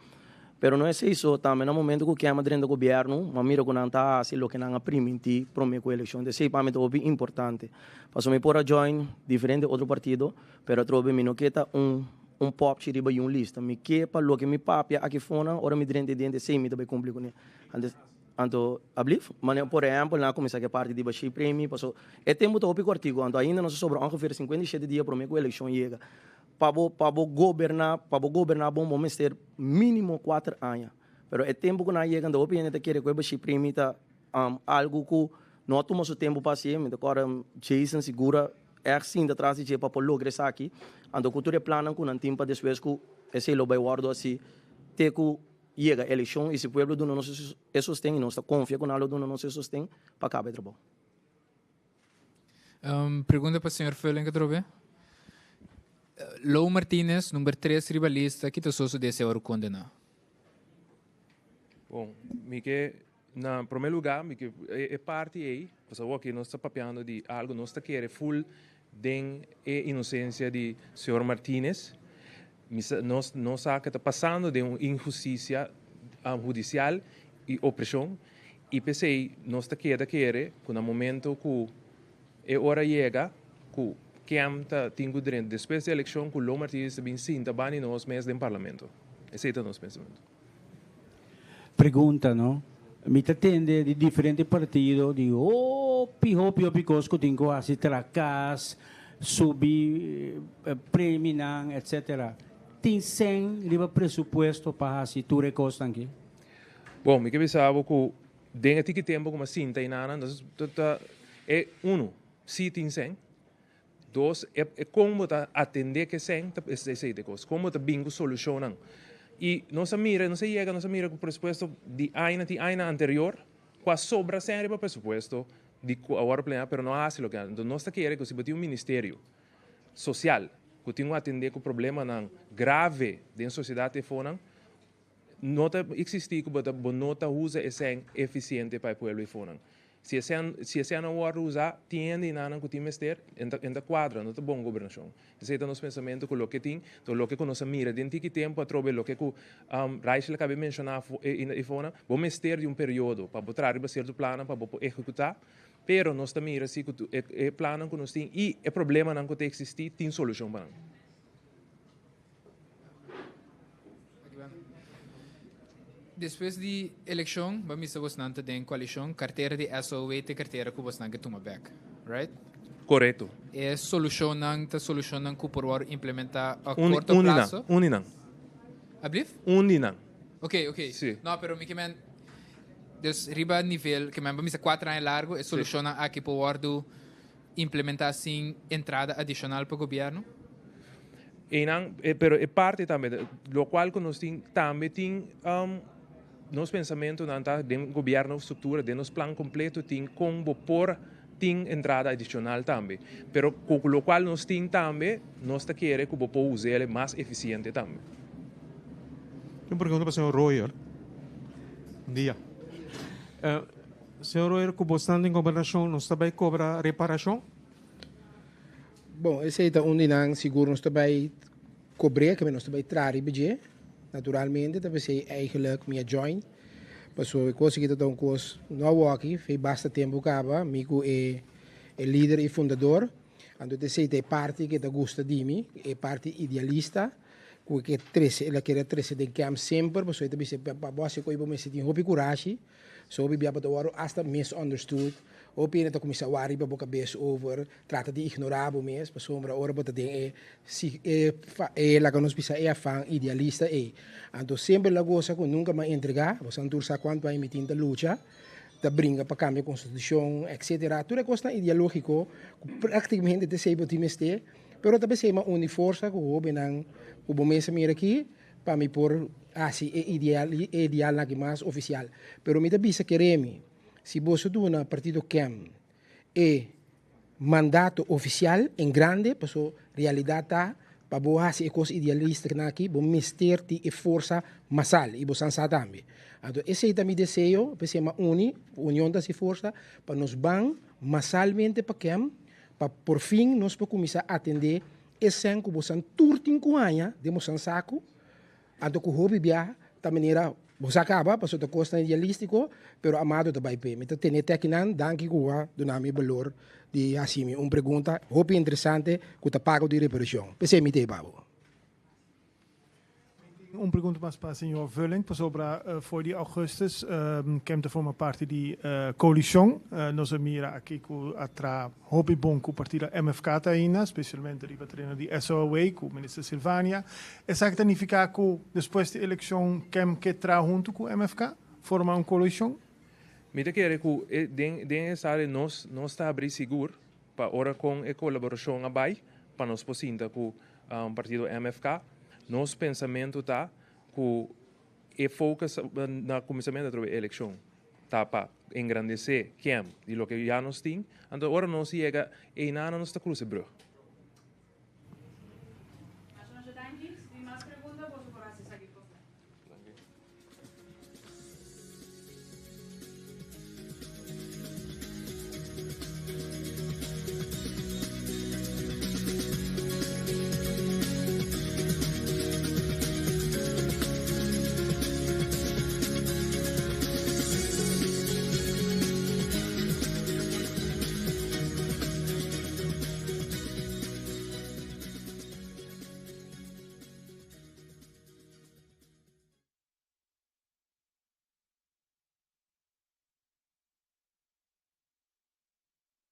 pero no esei so, tambe na momento ku Kema drenta gobièrnu, m'a mira ku nan ta hasi loke nan a primintí promé ku elekshon. Esei pa mi ta hopi importante, pasobra mi por a join diferente otro partido, pero atrobe mi no ke ta un un pòpchi riba yun lista. Mi ke pa loke mi papia aki fonan, ora mi drenta e dente esei mi ta bai kumpli kuné. Antes anto ablief? Manera por ehèmpel nan a kuminsá ku e parti di bashí premi, pasobra e tempu ta hopi kòrtiku, anto ainda nos a sobra ongeveer 57 dia promé ku elekshon yega. Pa bo pa bo goberná pa bo goberná bon bo mester mínimo kuater aña. Pero e tempu ku nan a yega anto hopi hende ta kere ku e bashí primi ta algu ku no a tuma su tempu pa hasié. Mi ta kòrda Jason Segura ègt sinta tras di dje pa por logra esaki. Anto ku tur e plannan ku nan tin pa despues ku esei lo bai wòrdu hasi te ku yega elekshon i si pueblo duna nos e sosten i nos ta konfia ku nan lo duna nos e sosten pa kaba e trabou. Pregunta pa señor Feulenk atrobe. Lou Martinez, number 3 riba lista, ki ta sosodé si e wòrdu kondená? Bon, mi ke na promé lugá mi ke e parti ei, pasobra awor aki nos ta papiando di algu nos ta kere ful den e inosensia di señor Martinez. Mi sa nos nos sa ke ta pasando den un inhustisia hudisial i opreshon i p'esei nos ta keda kere ku na momento ku E ora yega ku kem ta tin ku drenta despues di elekshon ku Lo Martinez ta bin sinta bani nos mes den parlamento. Esei ta nos pensamentu. Pregunta no. Mi ta tende di diferente partido di hopi hopi hopi kos ku tin ku hasi tra kas, subi preminan etc. Tin sèn riba presupuesto pa hasi tur e kosnan aki? Bon, mi ke bisa bo ku Den e tiki tempu ku mi a sinta einan, nos ta e unu, si tin sèn, dos, e kon bo ta atendé ku e sèn ta esei ta e kos, kon bo ta bin ku solushonnan. I nos a mira, nos a yega, nos a mira ku presupuesto di aña tin añanan anterior ku a sobra sèn riba presupuesto di ku a wòrdu planeá pero no a hasi loke. Anto nos ta kere ku si bo tin un ministerio sosial ku tin ku atendé ku problemanan grave den sosiedat efonan, No ta existi cu bo ta bo no ta usa e sèn eficiente pa e pueblo y fonan. Si e sèn si e sèn a wordo usa tin hende y nanan cu tin mester en ta en ta cuadra no ta bon gobernacion. Esey ta nos pensamento cu loke tin to loke cu nos a mira den tiki tempo atrobe loke cu Raichel a cabe menciona y fonan bo mester di un periodo pa bo traha riba cierto plannan pa bo por ehecuta pero nos ta mira si cu e e plannan cu nos tin y e problemanan cu ta existi tin solucion pa nan. Despues di elekshon bo a misa bosnan ta den koalishon, kartera di SOW ta e kartera ku bosnan ke tuma bek, right? Korekto. E solushonnan ta solushonnan ku por wòrdu implementá a korto plaso? Un di nan. Ablief? Un di nan. Ok, ok. Si. No, pero mi ke men, dus riba nivel, ke men bo misa kuater aña largu, e solushonnan aki por wòrdu implementá sin entrada adishonal pa gobièrnu? Einan, pero e parti tambe, lokual ku nos tin tambe tin nos pensamentunan ta den gobièrnu struktura, den nos plan kompleto tin kon bo por tin entrada adishonal tambe. Pero ku lokual nos tin tambe, nos ta kere ku bo por us'el mas efisiente tambe. Un pregunta pa señor Royer. Bon dia. Señor Royer, ku bosnan den gobernashon nos ta bai kobra reparashon? Bon, esei ta un di nan, sigur nos ta bai kobr'é, keme nos ta bai traha riba dje. Naturalmente ta p'esei eigenlijk mi a join, pasobra e kos aki ta ta un kos no awoki, fei basta tempu kaba, mi ku e e lider i fundador. Anto ta esei ta e parti ke ta gusta di mi, e parti idealista ku e ke trese, el a kere trese den kèmp semper, pasobra e ta bisa pa bo hasi kos bo mester tin hopi kurashi. So hopi bia bo ta wòrdu asta misunderstood, hopi hende ta kuminsá wak riba bo kabes over, trata di ignorá bo mes, pasobra ora bo ta den e si e e laga nos bisa e afan idealista ei. Anto semper la gosa ku nunka m'a entregá, bo san tur sa kuantu aña mi tin ta lucha, ta bringa pa kambia konstitushon etcetera, tur e kosnan idealógiko ku práktikamente ta esei bo tin mester, pero ta p'esei m'a uni forsa ku hóbennan ku bo mes a mira aki, Pa mi por hasi e ideal e idealnan aki mas ofisial. Pero mi ta bisa kere mi, si boso duna partido KEM e mandato ofisial en grande, paso realidat ta pa bo hasi e kos idealistanan aki bo mester tin e forsa masal i bo san sa tambe. Anto esei ta mi deseo, p'esei mi a uni, union ta hasi forsa, pa nos ban masalmente pa KEM pa por fin nos por kuminsá atendé E sèn ku bosan tur tin ku haña den bosan saku, anto ku hopi bia ta manera bo sa kaba, pasobra ta kosnan idealístiko, pero Amado ta bai p'e. Mi ta tene te akinan, danki ku a duna mi balor di hasi mi un pregunta hopi interesante ku ta pago di reparashon. P'esei mi ta e pa bo. Mi tin un pregunta mas pa señor Vulling, pasobra for di augustus kem ta forma parti di coalicion. Nos a mira aki cu a traha hopi bon cu partido MFK ta ainda, specialmente riba tereno di SOAW cu minister Silvania. Esaki ta nifica cu despues di eleccion kem ke traha hunto cu MFK, forma un coalicion? Mi ta kere cu den den e sali nos nos ta habri sigur pa ora con e colaboracion a bay pa nos por sinta cu Partido MFK, nos pensamentu ta ku e focus na kuminsamentu atrobe e elekshon ta pa engrandesé KEM di loke ya nos tin, anto ora nos yega einan nos ta krusa e brug.